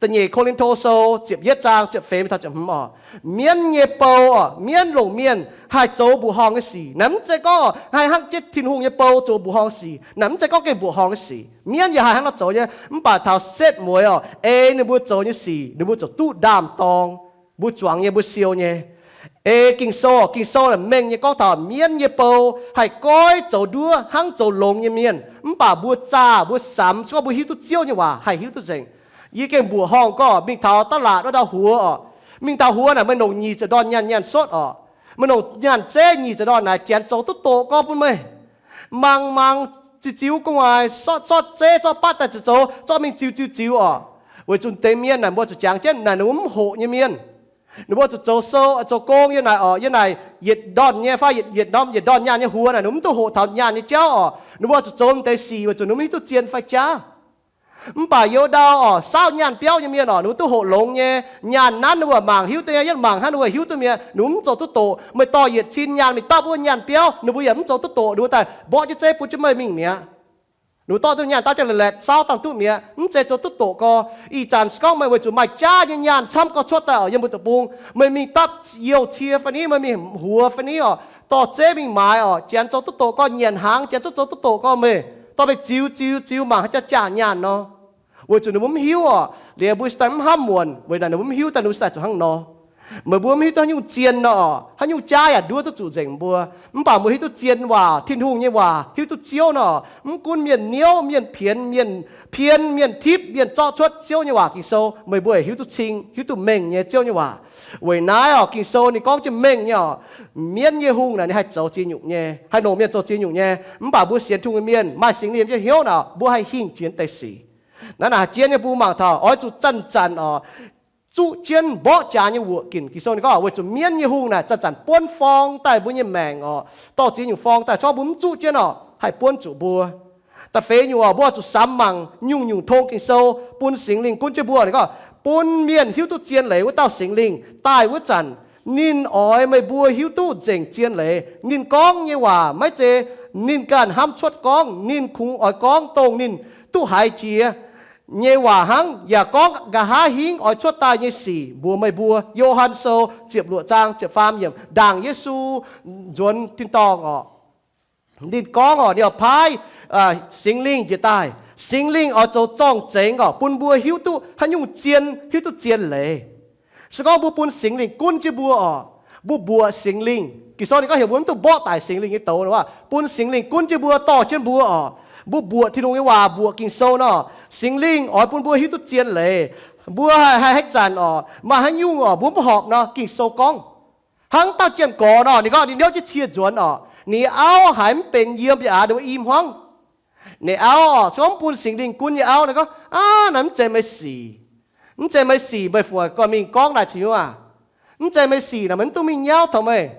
Da'nyeic Ko^lin^to Sou ziepc yietv zaang ziepc feix taux ziepc hmz oc. Mienv nyei bou oc, mienv longc mienh haih zoux mbuoqc horngh nyei sic. Naaiv mv zeiz gorngv haih hnangv jienv Tin-Hungh nyei bou zoux mbuoqc horngh sic. Naaiv mv zeiz gorngv gengh mbuoqc horngh nyei sic. Mienv yaac haih hnangv nor zoux nyei. Mv baac taux setv mueiz oc, ei ninh mbuo zoux nyei sic, ninh mbuo ziouc duqv ndaam-dorng. Mbuo zuangx nyei, mbuo siou nyei. Ei Ging-Sou, Ging-Sou naaic mengh nyei gorngv taux mienv nyei bou haih goiv zoux nduov hnangv zoux longx nyei mienh. Mv baac mbuo zaah, mbuo samx, se gorngv mbuo hiuv duqv Ziouv nyei waac haih hiuv duqv nzengc. Yie gengh mbuoqc horngh gorngv mingh taux da'laatc wuov ndau huox oc. Mingh taux huox naaic meih longc nyic ziepc ndorn nyaanh nyaanh sotv oc. Meih longc nyaanh zeiv nyic ziepc ndorn naaic janx zoux duqv doqc gorx bun meih. Mangc mangc, ziux ziux gu'nguaaic, sotv sotv zeiv, zorqv batv daaih ziux zoux, zorqv mingh ziux ziux ziux oc. Weic zuqc deix mienh naaic mbuo zuqc jangx jienv naaic ninh mbuo mv hoqc nyei mienh. Ninh mbuo zuqc zoux sou, zoux gong yiem naaic oc, yiem naaic yietc ndorn nyei fai yietc, yietc norm yietc ndorn nyaanh nyei huox naaic ninh mbuo mv duqv hoqc taux nyaanh nyei jauv oc. Ninh mbuo zuqc zoux deix sic weic zuqc ninh mbuo mv hiuv duqv zien fai jaav. Mv baac youz ndau oc, saauv nyaanh biauv nyei mienh oc, ninh mbuo duqv hoqc longx nyei. Nyaanh nanv ninh mbuo mangc hiuv duqv nyei, yietv mangc hnangv ninh mbuo hiuv duqv mi'aqv. Ninh mbuo mv zoux duqv doqc. Meih dorh yietc cin nyaanh mingh dapv wuov nyaanh biauv, ninh mbuo yaac mv zoux duqv doqc. Ninh mbuo daaih mborqv jienv zeiv bun jienv meih mingh mi'aqv. Ninh mbuo dorh duqv nyaanh dapv jienv laeqc laeqc saauv dangh duqv mi'aqv, mv zeiz zoux duqv doqc gorx. Ih zanc se gorngv meih weic zuqc maaih jaav nyei nyaanh camv gorx cuotv daaih oc, yiem mbuo deic-bung, meih mingh dapv youh cie fai ni, meih mingh huox fai ni oc, dorh zeiv mingh maaiz oc, janx zoux duqv doqc gorx nyanc hnaangx, janx zungv zoux duqv doqc gorx meih dorh meih ziux ziux ziux mangc haaix jaax jaax nyaanh nor. Weic zuqc ninh mbuo mv hiuv oc, liuz mbuo se daaih mv hnamv muonc, weic naaic ninh mbuo mv hiuv daaih ninh mbuo se daaih zuqc hnangv nor. Meih mbuo mv hiuv duqv haaix nyungc zien nor, haaix nyungc jaav yaac nduov duqv zuqc nzengc mbuo. Mv baac mbuo hiuv duqv zien waac, Tin-Hungh nyei waac, hiuv duqv Ziouv nor, mv gunv mienh niouv, mienh pienx, mienh pien, mienh tipv, mienh zorqv cuotv Ziouv nyei waac Ging-Sou, meih mbuo hiuv duqv cing, hiuv duqv mengh nyei Ziouv nyei waac. Weic naaiv oc, Ging-Sou ninh gorngv jienv mengh nyei oc, mienv nyei hungh naaic ninh haih zoux ziex nyungc nyei, haih longc mienh zoux ziex nyungc nyei. Mv baac mbuo sienx Tin-Hungh nyei mienh maaih Singx Lingh nyei hnyouv naaic, mbuo haih hingh jiex deix sic. Naaiv naaic jiex nyei mbuo mangc taux oix zuqc zanc-zanc oc, zuqv jienv mborqv jaax nyei wuoqc ginc. Ging-Sou ninh gorngv weic zuqc mienv nyei hungh naaic zanc-zanc buonv forng daaih mbuo nyei maengc oc, dorh ziex nyungc forng daaih, corc mbuo mv zuqv jienv oc, haih buonv zuqc mbuo. Da'feix nyungc oc, mbuo oix zuqc samx mangc nyungc-nyungc tong Ging-Sou bun Singx Lingh gunv jienv mbuo. Ninh gorngv bun mienh hiuv duqv zien leiz wuov dauh Singx Lingh daaih wuov zanc, ninh oix meih mbuo hiuv duqv nzengc zien leiz. Ninh gorngv nyei waac maiv zeiz ninh ganh hnamv cuotv gorngv, ninh kungx oix gorngv dongh ninh duqv haiz jiex nyei waac hnangv, yaac gorngv nqa'haav hingv oix cuotv daaih nyei sic mbuox meih mbuo. Yo^han Sou ziepc luoqc zaang ziepc faam yiemc, ndaangc Yesu nzuonx tin-dorngh oc, ninh gorngv oc, ninh oix paaiv Singx Lingh njiec daaih. Singx Lingh oix zoux zorng-zengx oc, bun mbuo hiuv duqv haaix nyungc zien, hiuv duqv zien leiz. Se gorngv mbuo bun Singx Lingh gunv jienv mbuo oc, mbuo mbuoqc Singx Lingh. Ging-Sou ninh gorngv heuc mbuo mv dungx mborqv daic Singx Lingh nyei douz, bun Singx Lingh gunv jienv mbuo, dorh jienv mbuo oc. Mbuo mbuoqc Tin-Hungh nyei waac, mbuoqc Ging-Sou nor, Singx Lingh oix bun mbuo hiuv duqv zien leiz. Mbuo haih, haih haaix zanc oc, maaih haaix nyungc oc, mbuo mv horpc nor, Ging-Sou gorngv. Hnangv dauh jien-gorx nor, ninh gorngv ninh niouv jienv cie nzuonx oc, ninh nyei auv haiz mv benx yiem yaac aax, ninh mbuo i hmuangv. Ninh auv oc, se gorngv mv bun Singx Lingh gunv nyei auv, ninh gorngv, aav, naaiv mv zeiz meih sic. Mv zeiz meih sic, meih fu-aic gorn mingh gorngv naaic cingx nyungc aac. Mv zeiz meih sic naaic, meih mv duqv mingh nyauv taux meih.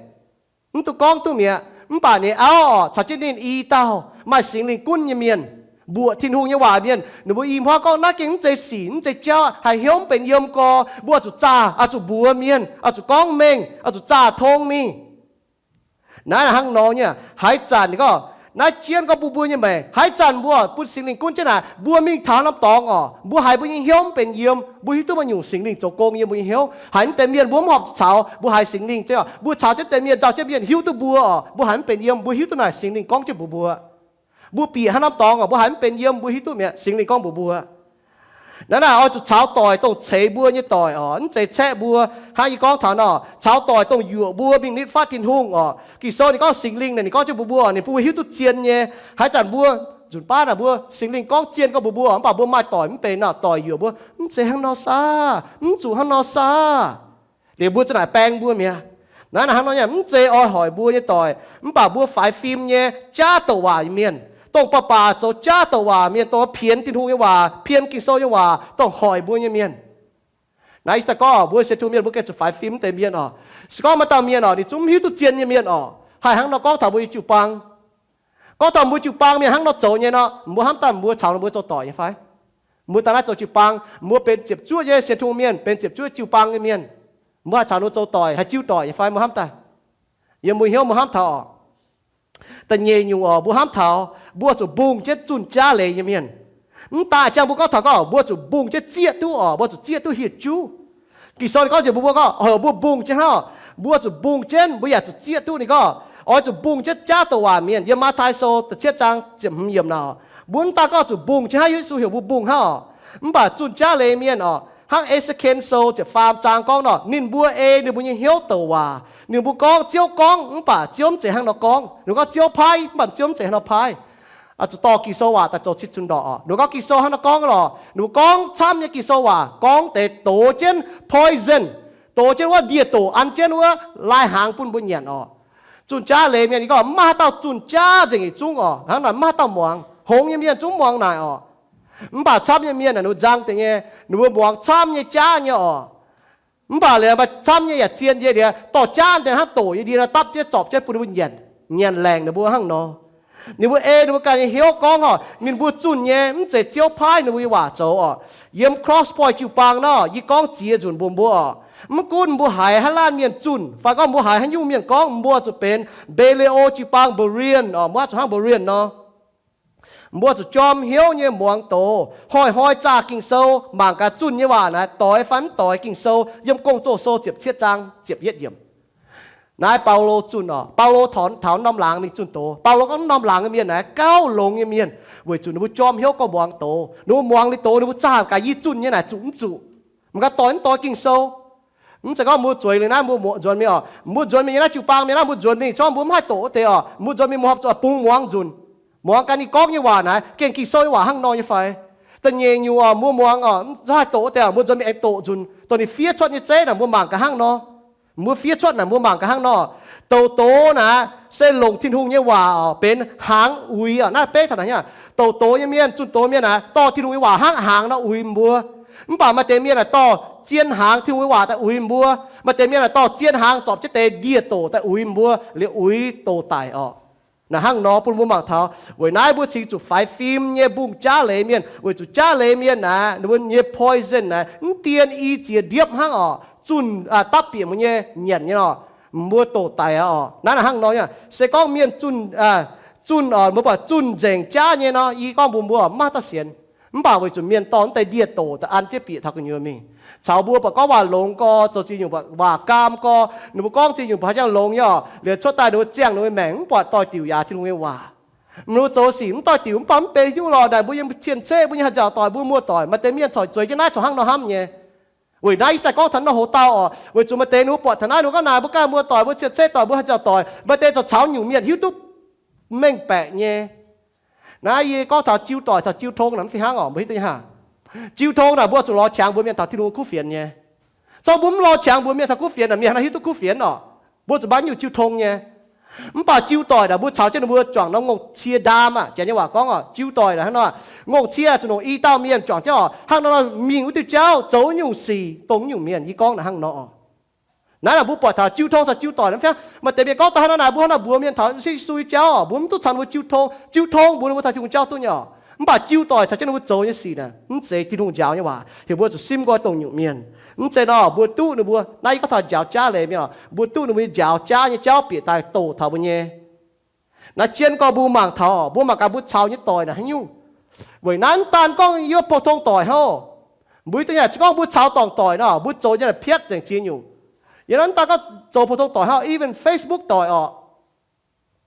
Mv duqv gorngv duqv mi'aqv. Mv baac ninh auv oc, caux jienv ninh i dauh maaih Singx Lingh gunv nyei mienh, mbuoqc Tin-Hungh nyei waac mienh, ninh mbuo i hmuangv gorngv naaiv gengh mv zeiz sic, mv zeiz jauv, haiz hnyouv mv benx yiem gorx, mbuo oix zuqc zaah, oix zuqc mbuox mienh, oix zuqc gorngv mengh, oix zuqc zaah tong mingh. Naaiv hnangv nor nyei. Haaix zanc ninh gorngv naaiv jienv gorngv bun mbuo nyei maengc, haaix zanc mbuo bun Singx Lingh gunv jienv naaic, mbuo mingh taux norm dorngx oc, mbuo haiz mbuo nyei hnyouv mv benx yiem, mbuo hiuv duqv maaih nyungc Singx Lingh zoux gong yiem mbuo nyei hnyouv. Haiz mv deix mienh mbuo mv horpc caux, mbuo haiz Singx Lingh, mbuo caux jienv deix mienh, nzauh jienv mienh hiuv duqv mbuo oc, mbuo haiz mv benx yiem, mbuo hiuv duqv naaic Singx Lingh gorngv jienv mbuox mbuo. Mbuo bieqc haaix norm dorngx oc, mbuo haiz mv benx yiem, mbuo hiuv duqv mi'aqv, Singx Lingh gorngv mbuox mbuo. Naaiv naaic oix zuqc caux doic, dongh ceix mbuo nyei doic oc, mv zeiz caeqv mbuo. Hnangv yie gorngv taux nor, caux doic, dongh yuoqc mbuo mingh nitv fatv Tin-Hungh oc. Ging-Sou ninh gorngv Singx Lingh naaic, ninh gorngv jienv mbuox mbuo, ninh bun mbuo hiuv duqv zien nyei. Haaix zanc mbuo, nzunc baav naaic mbuo Singx Lingh gorngv zien gorngv mbuox mbuo, mv baac mbuo maaih doic mv benx nor, doic yuoqc mbuo, mv zeiz hnangv nor saah, mv zuqc hnangv nor saah. Liuz mbuo za'naaic baeng mbuo mi'aqv. Naaiv naaic hnangv nor nyei, mv zeiz oix hoic mbuo nyei doic, mv baac mbuo faix fim nyei jaav douc waac nyei mienh, dongh baac baac zoux jaav douc waac mienh, dongh pienx Tin-Hungh nyei waac, pienx Ging-Sou nyei waac, dongh hoic mbuo nyei mienh. Naaiv yie daaih gorngv mbuo sienx Tin-Hungh mienh mbuo gengh zuqc faix fim deix mienh oc. Se gorngv maaih dauh mienh oc, ninh zungv mv hiuv duqv zien nyei mienh oc, haih hnangv nor gorngv taux mbuo nyei jiu-baang. Gorngv taux mbuo jiu-baang mienh hnangv nor zoux nyei nor, mbuo hnamv daaih mbuo caux ninh mbuo zoux doic nyei fai? Mbuo daaih naaiv zoux jiu-baang, mbuo benx ziepc zuoqv nyei sienx Tin-Hungh mienh, benx ziepc zuoqv jiu-baang nyei mienh, mbuo haih caux ninh mbuo zoux doic, haih jiu doic nyei fai? Mbuo hnamv daaih, yiem mbuo hnyouv mbuo hnamv taux oc. Da'nyeic nyungc oc, mbuo hnamv taux mbuo zuqc mbungh jienv zunh jaav leiz nyei mienh. Mv daaih jangx mbuo gorngv taux gorngv mbuo zuqc mbungh jienv zieqv duqv oc, mbuo zuqc zieqv duqv hieh juv. Ging-Sou ninh gorngv jiex mbuo, mbuo gorngv oc, mbuo mbungh jienv hnangv oc, mbuo zuqc mbungh jienv, mbuo yaac zuqc zieqv duqv. Ninh gorngv oix zuqc mbungh jienv jaav douc waac mienh. Yiem Matv^tai Sou da'cietv zaang ziepc hmz yiemc naaic, mbuo mv daaih gorngv zuqc mbungh jienv hnangv, Yesu heuc mbuo mbungh hnangv oc. Mv baac zunh jaav leiz mienh oc, hnangv E^se^ken Sou ziepc faam zaang gorngv nor, ninh mbuo ei ninh mbuo nyei hnyouv douc waac. Ninh mbuo gorngv, Ziouv gorngv, mv baac Ziouv mv zeiz hnangv nor gorngv. Ninh gorngv, Ziouv paaiv, mv baac Ziouv mv zeiz hnangv nor paaiv. Zuqc dorh Ging-Sou waac daaih zoux cih zunh ndorqc oc. Ninh mbuo gorngv Ging-Sou hnangv nor gorngv lorqc. Ninh mbuo gorngv camv nyei Ging-Sou waac gorngv deix dox jienv poison, dox jienv wuov ndie-doc, an jienv wuov lai-hnaangx bun mbuo nyanc oc. Zunh jaav leiz mienh, yie gorngv mv maaih haaix dauh zunh jaav nzengc yietc zungv oc. Hnangv naaic mv maaih haaix dauh muangx. Hngongx nyei mienh zungv muangx naaic oc. Mv baac camv nyei mienh naaic ninh mbuo nzang deix nyei, ninh mbuo muangx camv nyei jaav nyei oc. Mv baac liuz maaih camv nyei yaac zien nyei liuz, dorh jaav deix hnangv doc nyei ndie nor dapv jienv zorpc jienv bun ninh mbuo nyanc, nyanc laengc ninh mbuo hnangv nor. Ninh mbuo ei ninh mbuo ganh nyei hnyouv gorngv oc, ninh mbuo zunh nyei, mv zeiz Ziouv paaiv ninh mbuo nyei waac zoux oc. Yiem Cross Point jiu-baang nor, yie gorngv ziex nzunc mbuox mbuo oc, mv gunv mbuo haiz haaix laanh mienh zunh fai gorngv mbuo haiz haaix nyungc mienh gorngv, mbuo zuqc benx Beverly Hills jiu-baang Berean oc, mbuo zuqc hnangv Berean nor. Mbuo zuqc jorm hnyouv nyei muangx doz, hnoi-hnoi zaah Ging-Sou, mangc gaax zunh nyei waac naaic doix fai mv doix. Ging-Sou yiem Gong-Zoh Sou ziepc cietv zaang ziepc yietv yiemc. Naaiv Baulo zunh oc. Baulo taux, taux norm laangz mingh zunh doz. Baulo gorngv norm laangz nyei mienh naaiv gauh longx nyei mienh, weic zuqc ninh mbuo jorm hnyouv gorngv muangx doz. Ninh mbuo muangx liuz doz, ninh mbuo zaah gaax yie zunh nyei naaic zuqc mv zuqc. Mangc gaax doix mv doix Ging-Sou. Mv zeiz gorngv mbuo zueiz liuz naaiv mbuo nzuonx mingh oc. Mbuo nzuonx mingh nyei naaiv jiu-baang mienh naaiv mbuo nzuonx mingh, se gorngv mbuo mv haih doqc wuov deix oc, mbuo nzuonx mingh mbuo horpc zuqc bungx muangx nzunc, muangx gaax ninh gorngv nyei waac naaiv gengh Ging-Sou nyei waac hnangv nor nyei fai. Da'nyeic nyungc oc, mbuo muangx oc, mv haih doqc wuov deix oc, mbuo nzuonx mingh aengx doqc nzunc dongh ninh fiev cuotv nyei zeiv naaic mbuo mangc gaax hnangv nor. Mbuo fiev cuotv naaic mbuo mangc gaax hnangv nor. Douc doz naaic se longc Tin-Hungh nyei waac oc benx hnaangx uix oc. Naaiv beiv taux naaic, douc doz nyei mienh, zunh doz mienh naaic dorh Tin-Hungh nyei waac hnangv hnaangx nor uix mbuo. Mv baac maaih deix mienh naaic dorh zien hnaangx Tin-Hungh nyei waac daaih uix mbuo. Maaih deix mienh naaic dorh zien hnaangx zorpc jienv deix ndie-doc daaih uix mbuo, liuz uix doc daic oc. Naaic hnangv nor bun mbuo mangc taux weic naaiv mbuo cingx zuqc faix fim nyei mbungh jaav leiz mienh, weic zuqc jaav leiz mienh naaic ninh mbuo nyei poison naaic mv dien i ziex ndiepv hnangv oc, zunh dapv bieqc mbuo nyei nyanc nyei oc, mbuo doc daic oc. Naaiv naaic hnangv nor, se gorngv mienh zunh, zunh oc, mbuo buatc zunh nzengc jaav nyei nor, i gorngv mbuo mbuo mv maaih dauh sienx. Mv baac weic zuqc mienh dorh mv deix ndie-doc daaih an jienv bieqc taux gu'nyuoz mingh, caux mbuo buatc gorngv waac longx gorx, zoux ziex nyungc buatc waac gaam gorx, ninh mbuo gorngv ziex nyungc buatc haaix jangx longx nyei oc, liuz cuotv daaih ninh mbuo ziangh ninh mbuo maengc mv buatc doix-diuc yaac Tin-Hungh nyei waac. Ninh mbuo zoux sic mv doix-diuc mv baac mv benx hnyouv lorh naaic, mbuo yiem cien ceqv mbuo nyei haih nziaauc doic, mbuo muoz-doic. Maaih deix mienh corc zueiz jienv naaiv corc hnangv nor hnamv nyei. Weic naaiv ih zanc gorngv taux naaiv hoz dauh oc, weic zuqc maaih deix ninh mbuo buatc taux naaiv ninh mbuo gorngv naaic mbuo ganh muoz-doic, mbuo cien ceqv doic, mbuo haih nziaauc doic. Maaih deix corc caux nyungc mienh hiuv duqv mengh baeqc nyei. Naaiv yie gorngv taux jiu doic caux jiu tong naaic mv fih hnangv oc, mbuo hiuv duqv nyei hnangv. Jiu tong naaic mbuo zuqc lorz qangx mbuox mienh taux Tin-Hungh kuv fienx nyei. Zorqv mbuo mv lorz qangx mbuox mienh taux kuv fienx naaic mienh hnangv naaiv hiuv duqv kuv fienx oc. Mbuo zuqc maaih nyungc jiu tong nyei. Mv baac jiu doic naaic mbuo caux jienv ninh mbuo juangc norm ngongh cie ndaam aqv. Janx nyei waac gorngv oc, jiu doic naaic hnangv nor, ngongh cie zuqc longc i dauh mienh juangc jienv oc, hnangv nor mingh wuov diuh jauv zoux nyungc sic dongh nyungc mienh. Yie gorngv naaic hnangv nor oc. Naaiv naaic mbuo buatc taux jiu tong caux jiu doic naaiv fai. Maaih deix mienh gorngv daaih hnangv nor naaic mbuo hnangv nor mbuox mienh taux Yesu nyei jauv oc, mbuo mv duqv caux ninh mbuo jiu tong. Jiu tong mbuox ninh mbuo taux Tin-Hungh jauv duqv nyei oc. Mv baac jiu doic caux jienv ninh mbuo zoux nyei sic naaic mv zeiz Tin-Hungh njaaux nyei waac. Heuc mbuo zuqc simv nqoi dongh nyungc mienh. Mv zeiz nor mbuo duqv ninh mbuo, naaiv yie gorngv taux njaaux jaav leiz mienh oc, mbuo duqv ninh mbuo nyei njaaux jaav nyei jauv bieqc daaih doqc taux mbuo nyei. Naaiv jienv gorngv mbuo mangc taux oc, mbuo mangc gaax mbuo caux nyei doic naaic haaix nyungc. Weic naaiv mv daan gorngv yiem pou-tong doic hnangv oc. Mbuo hiuv duqv nyei, se gorngv mbuo caux dorngc doic nor, mbuo zoux nyei naaic piatv nzengc ziex nyungc. Yiem naaiv mv daan gorngv zoux pou-tong doic hnangv, even Facebook doic oc,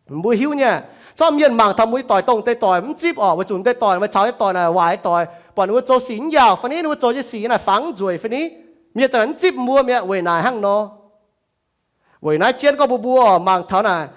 mbuo hiuv nyei. Zorqv mienh mangc taux mbuo nyei doic dongh deix doic mv zipv oc, weic zuqc deix doic maaih caux nyei doic naaic waaic doic, buatc ninh mbuo zoux sic mv yaauc fai ni, ninh mbuo zoux nyei sic naaic fangx nzueic fai ni, mienh za'gengh mv zipv mbuo mi'aqv. Weic naaic hnangv nor. Weic naaiv jienv gorngv mbuo mbuo oc, mangc taux naaic,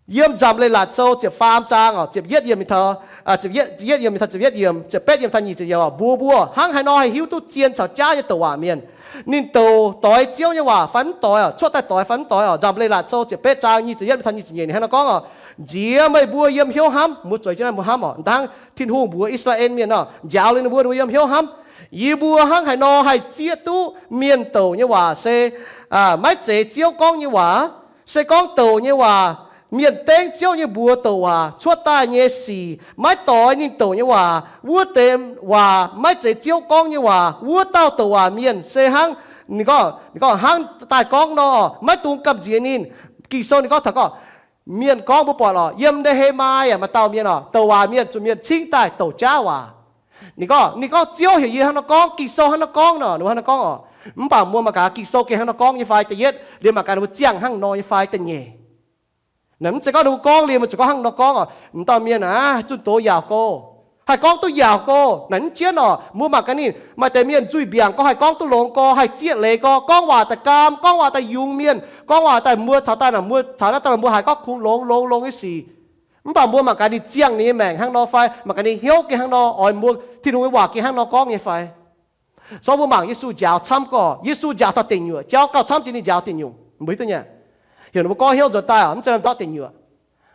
yiem Nzamc Leiz-Latc Sou ziepc faam zaang oc, ziepc yietv yiemc mingh taux, ziepc yietv yiemc mingh taux ziepc yietv yiemc, ziepc betv yiemc taux nyic ziepc yiemc oc, mbuox mbuo hnangv haaix nor haih hiuv duqv zien caux jaav nyei douc waac mienh. Ninh douc doix Ziouv nyei waac fai mv doix oc, cuotv daaih doix fai mv doix oc. Nzamc Leiz-Latc Sou ziepc betv zaang nyic ziepc yietv mingh taux nyic ziepc nyeic ninh hnangv nor gorngv oc, nziex meih mbuo yiem hnyouv hnamv. Mbuo zueiz jienv naaiv mbuo hnamv oc, hnangv Tin-Hungh mbuox I^saa^laa^en mienh oc, njaaux liuz ninh mbuo, ninh mbuo yiem hnyouv hnamv, yie mbuo hnangv haaix nor haih zieqv duqv mienh douc nyei waac se maiv zeiz Ziouv gorngv nyei waac. Se gorngv douc nyei waac, mienh dengv Ziouv nyei mbuox douc waac cuotv daaih nyei sic, maiv doix ninh douc nyei waac, wuov deix waac maiv zeiz Ziouv gorngv nyei waac, wuov dauh douc waac mienh se hnangv, ninh gorngv, ninh gorngv hnangv daaih gorngv nor, maiv dungx gamh nziex ninh. Ging-Sou ninh gorngv taux gorngv, mienh gorngv mbuo buatc oc, yiem Nehemai maaih dauh mienh oc, douc waac mienh zuqc mienh cingv daaih douc jaav waac. Ninh gorngv, ninh gorngv Ziouv heuc yie hnangv nor gorngv, Ging-Sou hnangv nor gorngv nor, ninh hnangv nor gorngv oc. Mv baac mbuo mangc gaax Ging-Sou gengh hnangv nor gorngv nyei fai da'yietv, liemh mangc gaax ninh mbuo ziangh hnangv nor nyei fai da'nyeic. Naaic mv zeiz gorngv ninh mbuo gorngv liemh mbuo zuqc gorngv hnangv nor gorngv oc. M'dauh mienh aac, zunh doz yaauc go, haih gorngv duqv yaauc go. Naaic mv jienv oc, mbuo mangc gaax ninh, maaih deix mienh nzuih mbiaangc gorngv haih gorngv duqv longx gorx, haih zieqv leiz gorx, gorngv waac daaih gaam, gorngv waac daaih yungz mienh, gorngv waac daaih mbuo taux daaih naaic mbuo taux naaiv daaih mbuo haiz gorngv kungx longx longx longx nyei sic. Mv baac mbuo mangc gaax ninh ziangh ninh nyei maengc hnangv nor fai, mangc gaax ninh hnyouv gengh hnangv nor, oix mbuo Tin-Hungh nyei waac gengh hnangv nor gorngv nyei fai. Zorqv mbuo mangc Yesu njaaux camv gorx, Yesu njaaux taux deic nyuoqc, jauv gauh camv jiex ninh njaaux deic nyuoqc, mbuo hiuv duqv nyei. Heuc ninh mbuo goiv hnyouv nzuonx daaih oc, mv zeiz ndortv deic nyuoqc.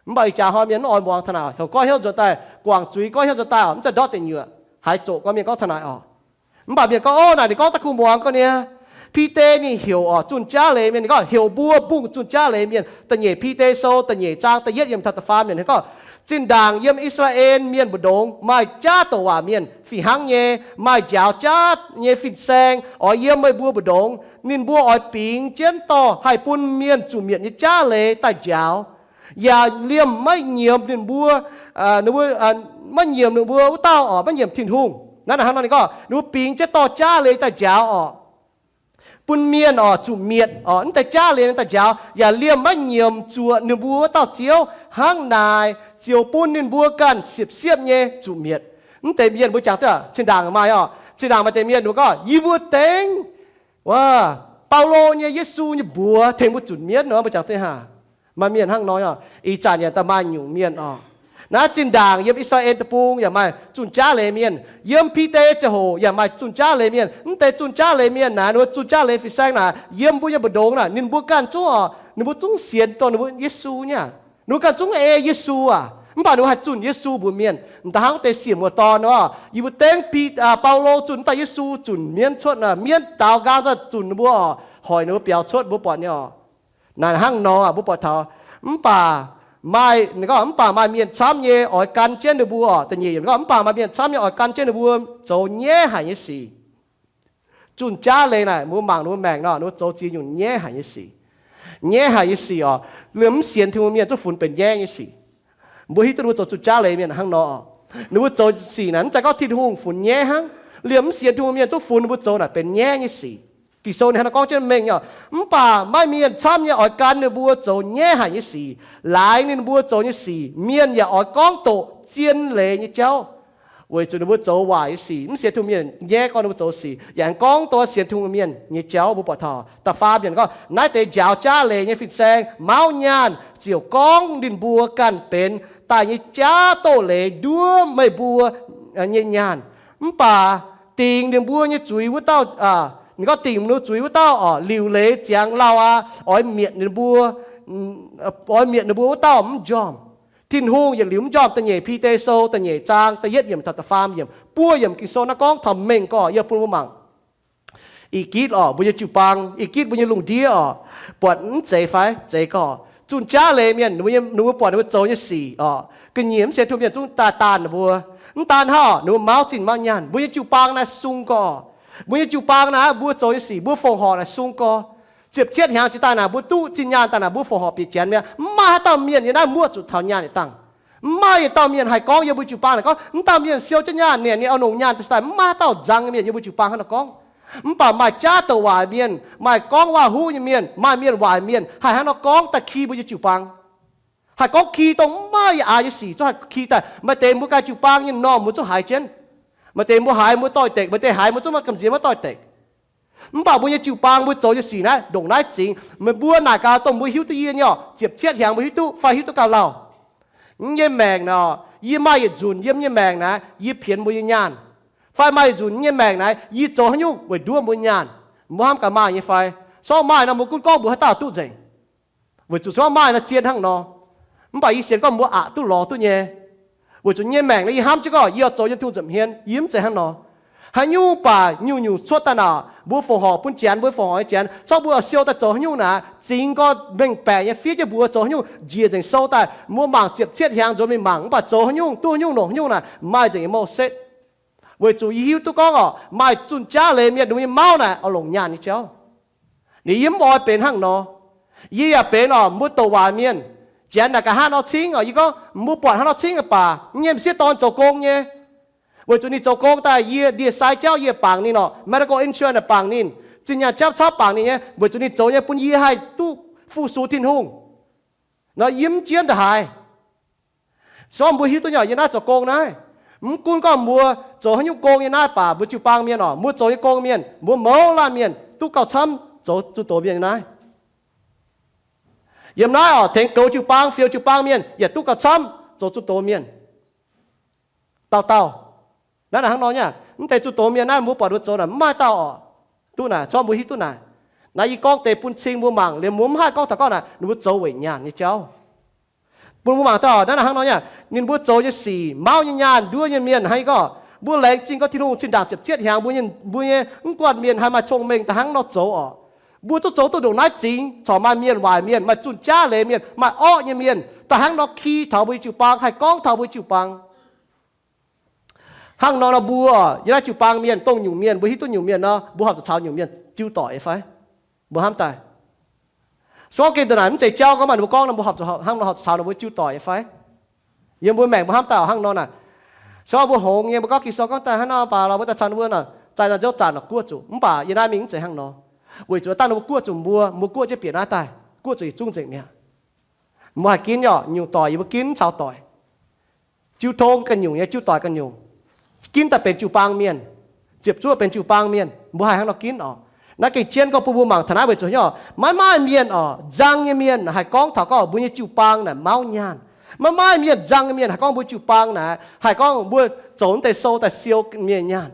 Mv baac ih jaax hnoi mienh mv oix muangx taux naaic, heuc goiv hnyouv nzuonx daaih, guangc zuiz goiv hnyouv nzuonx daaih oc, mv zeiz ndortv deic nyuoqc, haaix zoqc gorngv mienh gorngv taux naaic oc. Mv baac mienh gorngv, ov, naaic ninh gorngv daaih kuh muangx gorngv niaa. Bide ninh heuc oc, zunh jaav leiz mienh, ninh gorngv heuc mbuo mbungh zunh jaav leiz mienh. Da'nyeic Bide Sou da'nyeic zaang da'yietv yiemc taux da'faam yiemc ninh gorngv, zinh ndaangc yiem I^saa^laa^en mienh mbu'ndongx maaih jaav douc waac mienh fih hnangv nyei, maaih njaaux jaav nyei fin-saeng oix yiem meih mbuo mbu'ndongx. Ninh mbuo oix bingx jienv dorh haih bun mienh zuqc mietc nyei jaav leiz daaih njaaux, yaac liemh maiv nyiemc ninh mbuo, maiv nyiemc ninh mbuo wuov dauh oc, maiv nyiemc Tin-Hungh. Naaiv hnangv nor ninh gorngv ninh mbuo bingx jienv dorh jaav leiz daaih njaaux oc, bun mienh oc zuqc mietc oc, mv deix jaav leiz mienh daaih njaaux, yaac liemh maiv nyiemc zuoqc ninh mbuo wuov dauh Ziouv. Hnangv naaic ziouc bun ninh mbuo ganh siepv-siepv nyei zuqc mietc. Mv deix mienh mbuo jangx duqv zinh ndaangc maaih oc, zinh ndaangc maaih deix mienh mbuo gorngv, yie mbuo dengv wuov Baulo nyei Yesu nyei mbuox tengx mbuo zunc mienv nor, mbuo jangx deix hnangv. Maaih mienh hnangv nor, ih zanc yaac daaih maaih nyungc mienh oc. Naaiv zinh ndaangc yiem I^saa^laa^en Deic-Bung yaac maaih zunh jaav leiz mienh. Yiem Bide ziangh hoc yaac maaih zunh jaav leiz mienh. Mv deix zunh jaav leiz mienh naaic, ninh mbuo zunh jaav leiz fin-saeng naaic, yiem mbuo nyei mbu'ndongx naaic, ninh mbuo ganh zungv oc, ninh mbuo zungv sienx dongh ninh mbuo Yesu nyei. Ninh mbuo ganh zungv ei Yesu aac, mv baac ninh mbuo haih zunh Yesu mbuox mienh. Da'hnangv wuov deix siec muoz-dorn nor, yie mbuo dengv Bi, Baulo zunh daaih Yesu zunc mienv cuotv, mienv daaux nqaang daaih zunc ninh mbuo oc, hoic ninh mbuo biaux cuotv, mbuo buatc nyei oc. Naaic hnangv nor mbuo buatc taux, mv baac maaih, ninh gorngv, mv baac maaih mienh camv nyei oix gan jienv ninh mbuo oc. Da'nyeic yiemc gorngv, mv baac maaih mienh camv nyei oix gan jienv ninh mbuo zoux nyaiv haic nyei sic. Zunh jaav leiz naaic, mbuo mangc ninh mbuo maengc nor, ninh mbuo zoux ziex nyungc nyaiv haic nyei sic. Nyaiv haic nyei sic oc, liemh mv sienx Tin-Hungh mienh zungv funx benx nyaiv nyei sic. Mbuo hiuv duqv ninh mbuo zoux zunh jaav leiz mienh hnangv nor. Ninh mbuo zoux sic naaic, mv zeiz gorngv Tin-Hungh funx nyaiv hnangv. Liemh mv sienx Tin-Hungh mienh zungv funx ninh mbuo zoux naaic benx nyaiv nyei sic. Ging-Sou ninh hnangv nor gorngv jienv mengh nyei oc, mv baac maaih mienh camv nyei oix gan ninh mbuo zoux nyaiv haic nyei sic. Laaix ninh mbuo zoux nyei sic, mienh yaac oix gorngv doqc zien leiz nyei jauv. Weic zuqc ninh mbuo zoux waaic nyei sic, mv sienx Tin-Hungh mienh nyaiv gorngv ninh mbuo zoux sic, yaac aengx gorngv doqc sienx Tin-Hungh mienh nyei jauv. Mbuo buatc taux da'faam yiemc gorngv, naaiv deix njaaux jaav leiz nyei fin-saeng mauv nyaanh ziouc gorngv ninh mbuo ganh benx daaih nyei jaav doz-leiz nduov meih mbuo nyei nyaanh. Mv baac dingc ninh mbuo nyei zuiz wuov dauh, ninh gorngv dingc ninh mbuo zuiz wuov dauh oc, liuc leiz ziangx lauh aqv, oix mietc ninh mbuo, oix mietc ninh mbuo wuov dauh mv njormh. Tin-Hungh yietc liuz mv njormh. Da'nyeic Bide Sou da'nyeic zaang da'yietv yiemc taux da'faam yiemc, buo yiemc Ging-Sou naaiv gorngv taux mengh gorx, yie bun mbuo mangc. Ih gitv oc, mbuo nyei jiu-baang, ih gitv mbuo nyei lungh ndiev oc, buatc mv zeiz fai? Zeiz gorx. Zunh jaav leiz mienh, ninh mbuo buatc ninh mbuo zoux nyei sic oc, ga'nyiec mv sienx Tin-Hungh mienh zungv daaih daanh ninh mbuo. Mv daan hnangv, ninh mbuo mauv zinh mauv nyaanh. Mbuo nyei jiu-baang naaiv sung gorx. Mbuo nyei jiu-baang naaiv mbuo zoux nyei sic, mbuo fongc horc naaic sung gorx. Ziepc cietv hnyangx jiex daaih naaic, mbuo duqv zinh nyaanh daaih naaic, mbuo fongc horc bieqc janx mi'aqv. Mv maaih haaix dauh mienh yiem naaiv muoqv zuqc taux nyaanh yietc dangh. Mv maaih yietc dauh mienh haih gorngv yiem mbuo jiu-baang naaic gorngv, mv dauh mienh siou jienv nyaanh, ninh, ninh oix longc nyaanh daaih. Mv maaih haaix dauh nzang nyei mienh yiem mbuo jiu-baang hnangv nor gorngv. Mv baac maaih jaav douc waaic mienh, maaih gorngv waac-huv nyei mienh, maaih mienh waaic mienh haih hnangv nor gorngv daaih ki mbuo nyei jiu-baang. Haih gorngv ki dongh mv maaih yaac aax nyei sic zungv haih ki daaih. Maaih deix mbuo ganh jiu-baang nyei normh mbuo zungv haiz jienv. Maaih deix mbuo haiz mbuo doix-dekc, maaih deix haiz mbuo zungv maiv gamh nziex maiv doix-dekc. Mv baac mbuo nyei jiu-baang mbuo zoux nyei sic naaiv ndongc naaiv zingx. Meih mbuo naaic gaax dongh mbuo hiuv duqv yie nyei oc, ziepc cietv hnyangx mbuo hiuv duqv fai hiuv duqv gauh lauh. Mv nyei maengc naaic, yie maaih yietc nzunc yiem nyei maengc naaiv, yie pienx mbuo nyei nyaanh. Fai maaih yietc nzunc nyei maengc naaiv, yie zoux haaix nyungc weic nduov mbuo nyaanh. Mbuo hnamv gaax maaih nyei fai? Se gorngv maaih nor, mbuo gunv gorngv mbuox haaix dauh duqv nzengc. Weic zuqc se gorngv maaih nor zien hnangv nor. Mv baac yie sienx gorngv mbuo aqc duqv lorz duqv nyei. Weic zuqc nyei maengc naaiv yie hnamv jienv gorngv yie oix zoux yiem Tin-Hungh nza'hmien, yie mv zeiz hnangv nor. Haaix nyungc baac nyungc-nyungc cuotv daaih naaic, mbuo fongc horc bun janx, mbuo fongc horc nyei janx, se gorngv mbuo oix siou daaih zoux haaix nyungc naaic, zingx gorx mengh baeqc nyei fiev jienv mbuox zoux haaix nyungc, njiec nzengc sou daaih, mbuo mangc ziepc cietv hnyangx nzuonx mingh mangc, mv baac zoux haaix nyungc, duqv haaix nyungc, longc haaix nyungc naaic, maaih nzengc nyei mouh setv. Weic zuqc yie hiuv duqv gorngv oc, maaih zunh jaav leiz mienh, ninh mbuo nyei mauv naaic oix longc nyaanh nyei jauv. Ninh yie mv oix benx hnangv nor. Yie yaac benx oc, mbuo douc waac mienh. Janx naaic gaax hnangv nor cingv oc, yie gorngv mbuo buatc hnangv nor cingv baac, nyei m'sieqv dorn zoux gong nyei. Weic zuqc ninh zoux gong daaih, yie ndie-sai jauv yie bangc ninh oc, medical insurance bangc ninh, zinh nyaanh jauv cauv bangc ninh nyei, weic zuqc ninh zoux nyei bun yie haih duqv fu-sux Tin-Hungh. Nor yie mv jienv ndongc haaix. Se gorngv mbuo hiuv duqv nyei, yie naaiv zoux gong naaiv, mv gunv gorngv mbuo zoux haaix nyungc gong nyei naaiv baac, mbuo jiu-baang mienh oc, mbuo zoux nyei gong mienh, mbuo mouz laanh mienh duqv gauh camv zoux zunh doz mienh nyei naaiv. Yiem naaiv oc, tengx goux jiu-baang, fioux jiu-baang mienh yaac duqv gauh camv zoux zunh doz mienh. Dauh dauh. Naaiv naaic hnangv nor nyei, mv deix zunh doz mienh naaiv mbuo buatc ninh mbuo zoux naaic mv maaih dauh oc, duqv naaic, se gorngv mbuo hiuv duqv naaic. Naaiv yie gorngv deix bun cing mbuo mangc liemh, mbuo mv haih gorngv taux gorngv naaic ninh mbuo zoux weic nyaanh nyei jauv. Bun mbuo mangc dauh naaiv naaic hnangv nor nyei, ninh mbuo zoux nyei sic, mauv nyei nyaanh, nduov nyei mienh hnangv yie gorngv. Mbuo laengz zingh gorngv Tin-Hungh zinh ndaangc ziepc cietv hnyangx mbuo nyei, mbuo nyei mv guanh mienh haih maaih cong-mengh da'hnangv nor zoux oc. Mbuo zungv zoux duqv ndongc naaiv zingx, corc maaih mienh waaic mienh, maaih zunh jaav leiz mienh, maaih orqv nyei mienh, da'hnangv nor ki taux mbuo nyei jiu-baang, haih gorngv taux mbuo nyei jiu-baang. Hnangv nor nor mbuo, yie naaiv jiu-baang mienh, dongh nyungc mienh, mbuo hiuv duqv nyungc mienh nor, mbuo horpc zuqc caux nyungc mienh jiu doic fai? Mbuo hnamv daaih. Se gorngv gengh ndongc naaic mv zeiz jauv gorngv maaih ninh mbuo gorngv nor, mbuo horpc zuqc hnangv nor horpc zuqc caux ninh mbuo jiu doic fai? Yiem mbuo maengc mbuo hnamv daaih hnangv nor naaic. Se gorngv mbuo hngongx nyei, mbuo gorngv Ging-Sou gorngv daaih hnangv nor baac lorqc, mbuo daaih caux ninh mbuo naaic, zaaih nor nziouv zanc naaic guoqv zuqc. Mv baac yie naaiv mingh mv zeiz hnangv nor. Weic zuqc dangh ninh mbuo guoqv zuqc mbuo, mbuo guoqv jienv bieqc naaiv daaih, guoqv zuqc yietc zungv nzengc mi'aqv. Mbuo haih ginv nyei, nyungc doic yie mbuo ginv caux doic. Jiu tong ganh nyungc nyei, jiu doic ganh nyungc. Ginv daaih benx jiu-baang mienh, ziepc zuoqv benx jiu-baang mienh, mbuo haih hnangv nor ginv oc. Naaiv gengh jienv gorngv bun mbuo mangc taux naaiv weic zuqc nyei oc, maiv maaih mienh oc, nzang nyei mienh haih gorngv taux gorngv mbuo nyei jiu-baang naaic mauv nyaanh. Maiv maaih mienh nzang nyei mienh haih gorngv mbuo jiu-baang naaic haih gorngv mbuo zoux deix sou daaih siou mienh nyaanh,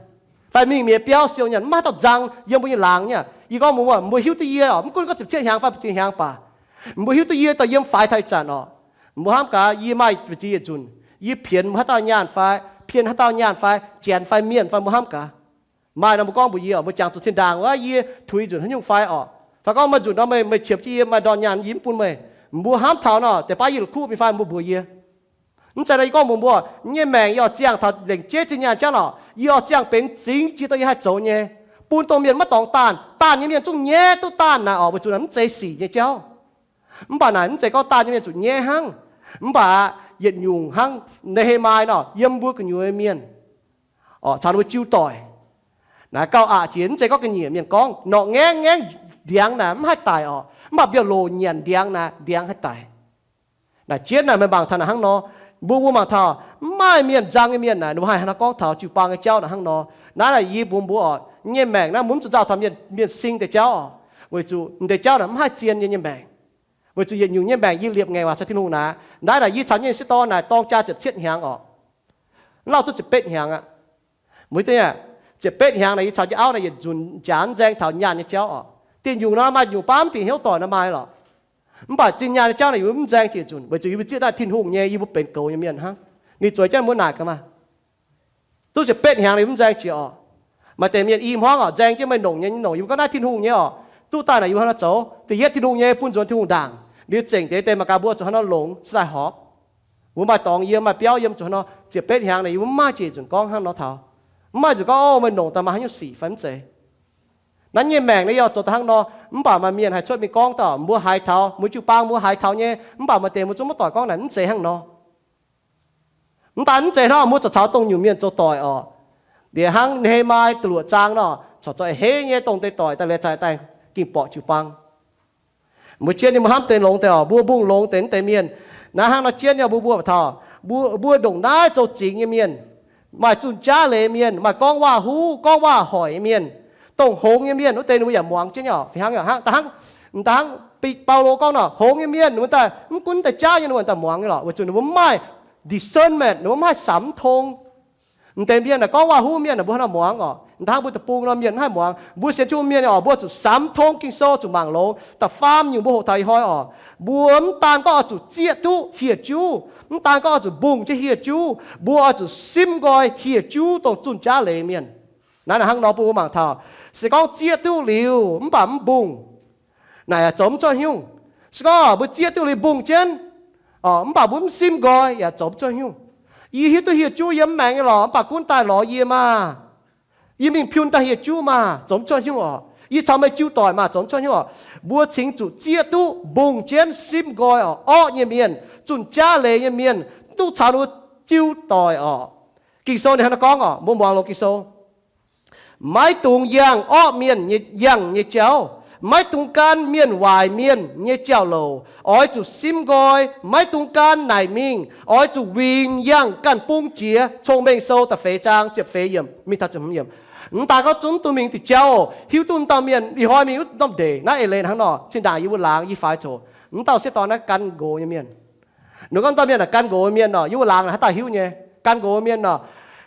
fai mingh mienh biauv siou nyaanh. Maiv maaih dauh nzang yiem mbuo nyei laangz nyei. Yie gorngv mbuo, mbuo hiuv duqv yie oc, mv gunv gorngv ziepc cietv hnyangx fai ziepc cietv hnyangx baac, mbuo hiuv duqv yie dauh yiem faix taux ih zanc oc, mbuo hnamv gaax yie maaih ziex yietc nzunc, yie pienx haaix dauh nyaanh fai, pienx haaix dauh nyaanh fai, janx fai mienh fai, mbuo hnamv gaax. Maaih nor mbuo gorngv mbuox yie oc, mbuo jangx zuqc zinh ndaangc wuov yie tuix nzunc haaix nyungc fai oc, fai gorngv maaih nzunc nor meih, meih qiemx jienv yie maaih ndorn nyaanh yie mv bun meih. Mbuo hnamv taux nor, deix baav yie la'kuqv mingh fai mbuo mbuox yie. Mv zeiz nor yie gorngv mbuox mbuo, yie nyei maengc yie oix ziangh taux lengc jeiv zinh nyaanh jauv oc, yie oix ziangh benx m'zing jiex dongh yie haih zoux nyei, bun dongh mienh maiv dorngx daanh. Daanh nyei mienh zungv nyaiv duqv daanh naaic oc, weic zuqc naaiv mv zeiz sic nyei jauv. Mv baac naaic mv zeiz gorngv daanh nyei mienh zuqc nyaiv hnangv. Mv baac yietc nyungc hnangv Ne^he^mai nor, yiem mbuo gu'nyuoz mienh oc, caux ninh mbuo jiu doic. Naaiv gauh aqc jiex, mv zeiz gorngv ga'nyiec mienh gorngv, norqc ngaengv ngaengv ndiangx naaic mv haih daic oc, mv baac mbiauh loc nyanc ndiangx naaic ndiangx haih daic. Naaic jienv naaic meih mangc taux naaic hnangv nor, mbuo, mbuo mangc taux mv maaih mienh nzang nyei mienh naaic ninh mbuo haih hnangv nor gorngv taux jiu-baang nyei jauv naaic hnangv nor. Naaiv naaic yie mbuox mbuo oc, yie nyei maengc naaiv mbuo mv zuqc nzauh taux mienh, mienh sing deix jauv oc, weic zuqc m'deix jauv naaic mv haih zien yie nyei maengc. Weic zuqc yietc nyungc nyei maengc yie liepc ngaengc waac caux Tin-Hungh naaic. Naaiv naaic yie caux nyei sieqv dorn naaic dorng jaa ziepc cietv hnyangx oc, lauh duqv ziepc betv hnyangx aqv. Mbuo, ziepc betv hnyangx naaic yie caux jienv auv naaic yietc nzunc jaax mv nzaeng taux nyaanh nyei jauv oc. Dieh nyungc nor maaih nyungc baav mv bieqc hnyouv doic nor maaih lorqc. Mv baac zinh nyaanh nyei jauv naaic yie mbuo mv nzaeng jiex nzunc, weic zuqc yie mbuo zieqv daaih Tin-Hungh nyei, yie mbuo benx goux nyei mienh hnangv. Ninh zueiz jienv mbuo naaic gaax maah, duqv ziepc betv hnyangx ninh mv nzaeng jiex oc. Maaih deix mienh i hmuangv oc, nzaeng jienv meih nongc nyei, nongc yie mbuo gorngv naaiv Tin-Hungh nyei oc. Duqv daaih naaic yie mbuo hnangv nor zoux, da'yietv Tin-Hungh nyei bun nzuonx Tin-Hungh ndaangc. Liuz zengc deix deix mangc gaax mbuo zuqc hnangv nor longx se daaih horpc. Mbuo maaih dorngx yiem, maaih biauv yiem, zuqc hnangv nor ziepc betv hnyangx naaic yie mbuo mv maaih jiex nzunc gorngv hnangv nor taux. Mv maaih nzunc gorngv, o, meih nongc daaih maaih haaix nyungc sic fai mv zeiz. Naaiv nyei maengc naaiv yie oix zoux daaih hnangv nor. Mv baac maaih mienh haih cuotv mingh gorngv dauh mbuo haiz taux, mbuo jiu-baang mbuo haiz taux nyei, mv baac maaih deix mbuo zungv maiv doic gorngv naaic mv zeiz hnangv nor. Mv daan mv zeiz hnangv, mbuo corc caux dongh nyungc mienh zoux doic oc. Liuz hnangv Ne^he^mai da'luoqc zaang nor, corc zoux a'hneiv nyei dongh deix doic daaih liuz zaaih daaih ging borqc jiu-baang. Mbuo jienv ninh mbuo hnamv deix longx deix oc, mbuo mbungh longx deix naaiv deix mienh. Naaiv hnangv nor jienv nyei mbuo mbuo taux, mbuo, mbuo ndongc naaiv zoux zingx nyei mienh, maaih zunh jaav leiz mienh, maaih gorngv waac-huv, gorngv waac-hoic nyei mienh, dongh hngongx nyei mienh, wuov deix ninh mbuo yaac muangx jienv nyei oc. Fih hnangv, hnangv, hnangv, hnangv Baulo gorngv nor, hngongx nyei mienh ninh mbuo daaih mv gunv deix jaav nyei ninh mbuo daaih muangx nyei lorqc, weic zuqc ninh mbuo mv maaih discernment, ninh mbuo mv haih samx mv tong. M'deix mienh naaic gorngv waac-huv mienh naaic mbuo hnangv nor muangx oc. Hnangv mbuo deic-bung nor mienh mv haih muangx. Mbuo sienx Tin-Hungh mienh oc, mbuo zuqc samx mv tong Ging-Sou, zuqc mangc longx. Da'faam nyungc mbuo hoqc taux ih hnoi oc, mbuo mv daan gorngv oix zuqc zieqv duqv hieh juv, mv daan gorngv oix zuqc mbungh jienv hieh juv, mbuo oix zuqc simv nqoi hieh juv dongh zunh jaav leiz mienh. Naaiv naaic hnangv nor bun mbuo mangc taux, se gorngv zieqv duqv liuz mv baac mv mbungh, naaic yaac zoux mv cuotv nyungc. Se gorngv mbuo zieqv duqv liuz mbungh jienv, mv baac mbuo mv simv nqoi yaac zoux mv cuotv nyungc. Yie hiuv duqv hieh juv yie mv maengx nyei lorqc, mv baac gunv daaih lorz yie maah! Yie mingh piun daaih hieh juv maah! Zoux mv cuotv nyungc oc. Yie caux meih jiu doic maah! Zoux mv cuotv nyungc oc. Mbuo cingx zuqc zieqv duqv mbungh jienv simv nqoi oc, orqv nyei mienh, zunh jaav leiz nyei mienh, duqv caux ninh mbuo jiu doic oc. Ging-Sou ninh hnangv naaiv gorngv oc, mbuo muangx loz Ging-Sou. Maiv dungx yangh orqv mienh nyei, yangh nyei jauv. Maiv dungx gan mienh waaic mienh nyei jauv-louc. Oix zuqc simv nqoi. Maiv dungx gan naaic mingh. Oix zuqc wingx yangh ganh bung jiex. Cong-Mengh Sou da'feix zaang ziepc feix yiemc mingh taux ziepc hmz yiemc. Mv daan gorngv zungv duqv mingh diuc jauv, hiuv duqv m'dauh mienh ih hnoi mingh wuov norm ndeic naaiv eix leiz hnangv nor, zinh ndaangc yie mbuo laangz yie faix coc, m'dauh sieqv dorn naaiv gan nqox nyei mienh. Ninh gorngv m'dauh mienh naaic gan nqox mienh nor, yie mbuo laangz haaix dauh hiuv nyei? Gan nqox mienh nor,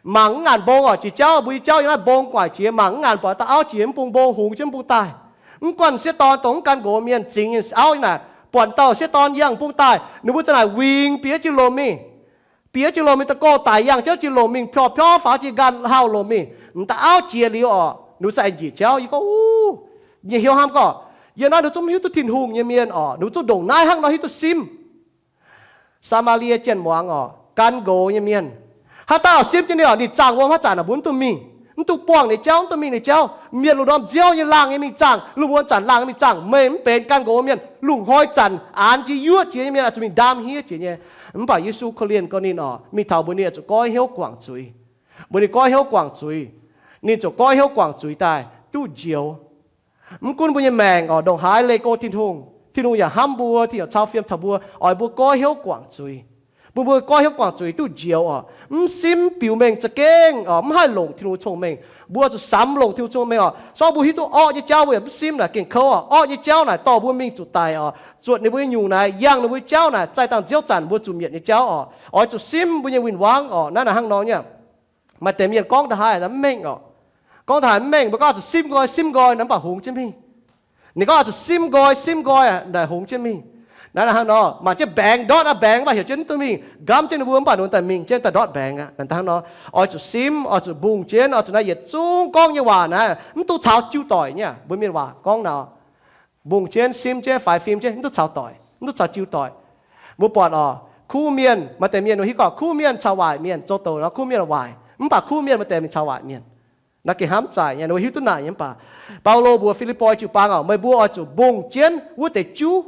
mangc mv ngaanc mbong oc, jiex jauv mbuo nyei jauv yiem naaiv mbong guaic jiex, mangc mv ngaanc buatc dauh auv jiex mv bung mbong hungx jienv mv bung daaih. Mv guanh sieqv dorn dongh mv gan nqox mienh zingx nyei auv naaic, buatc dauh sieqv dorn yangh bung daaih, ninh mbuo za'naaic wingx bieqc jiex lomc mingh. Bieqc jiex lomc mingh, da'gorx daic yangh jienv jiex lomc mingh, pior pior faaux jiex nqaanh hauh lomc mingh. M'dauh auv jiex liuz oc, ninh mbuo za'gengh njiec jauv. Yie gorngv, Uv, nyei hnyouv hnamv gorngv, yiem naaiv ninh zungv mv hiuv duqv Tin-Hungh nyei mienh oc, ninh mv zungv ndongc naaiv hnangv nor hiuv duqv simv. Saa^maa^lie Janx muangx oc, gan nqox nyei mienh. Haaix dauh simv jienv ninh oc, ninh zaangh wuom haaix zanc mbuo mv duqv mingh, mv duqv buangh ninh jauv, mv duqv mingh ninh jauv. Mienh lungh ndorm nziouv nyei laangh nyei mingh zaangh, lungh muonz zanc laangh nyei mingh zaangh, meih mv benx gan nqox mienh. Lungh hnoi zanc aanx jiex yuoqv jiex nyei mienh oix zuqc mingh ndaam hniev jiex nyei. Mv baac Yesu korv-lienh gorngv ninh oc, mingh taux mbuo ninh oix zuqc goiv hnyouv guangc zuiz. Mbuo ninh goiv hnyouv guangc zuiz. Ninh ziouc goiv hnyouv guangc zuiz daaih duqv njoux. Mv gunv mbuo nyei maengc oc ndongc haaix leih go Tin-Hungh, Tin-Hungh yaac hnamv mbuo, Tin-Hungh cau fiem taux mbuo, oix mbuo goiv hnyouv guangc zuiz. Bun mbuo goiv hnyouv guangc zuiz duqv njoux oc. Mv simv biux mengh za'gengh oc, mv haih longc Tin-Hungh cong-mengh. Mbuo zuqc samx longc Tin-Hungh cong-mengh oc. Se gorngv mbuo hiuv duqv orqv nyei jauv mbuo yaac mv simv naaic gengh kouv oc. Orqv nyei jauv naaic dorh mbuo mingh zuqc daic oc. Zuotc ninh mbuo nyei nyungc naaic, yangh ninh mbuo nyei jauv naaic, zaih dangh nziouv zanc mbuo zuqc mietc nyei jauv oc. Oix zuqc simv mbuo nyei win-wangv oc. Naaiv naaic hnangv nor nyei. Maaih deix mienh gorngv da'haaix mv mengh oc. Gorngv da'haaix mv mengh, mbuo gorngv oix zuqc simv nqoi, simv nqoi, naaic mv baac hungx jienv mingh. Ninh gorngv oix zuqc simv nqoi, simv nqoi, naaic hungx jienv mingh. Naaiv naaic hnangv nor, mangc jienv mbaengx ndortv aqv, mbaengx mv baac heuc jienv mv duqv mingh. Nqamv jienv ninh mbuo mv baac ninh daaih mingh jienv daaih ndortv mbaengx aqv. Naaiv hnangv nor, oix zuqc simv, oix zuqc mbungh jienv, oix zuqc naaiv yietc zungv gorngv nyei waac naaic mv duqv caux jiu doic nyei. Mbuo mienh waac gorngv naaic, mbungh jienv, simv jienv, faix fim jienv, mv duqv caux doic, mv duqv caux jiu doic. Mbuo buatc oc, kuv mienh, maaih deix mienh hiuv gorngv kuv mienh caux waaic mienh zoux douc nor, kuv mienh waaic, mv baac kuv mienh maaih deix mingh caux waaic mienh. Naaiv gengh hnamv zaaic nyei, ninh mbuo hiuv duqv naaic nyei mv baac Baulo mbuox Fi^lipv^poi jiu-baang oc, meih mbuo oix zuqc mbungh jienv wuov deix juv.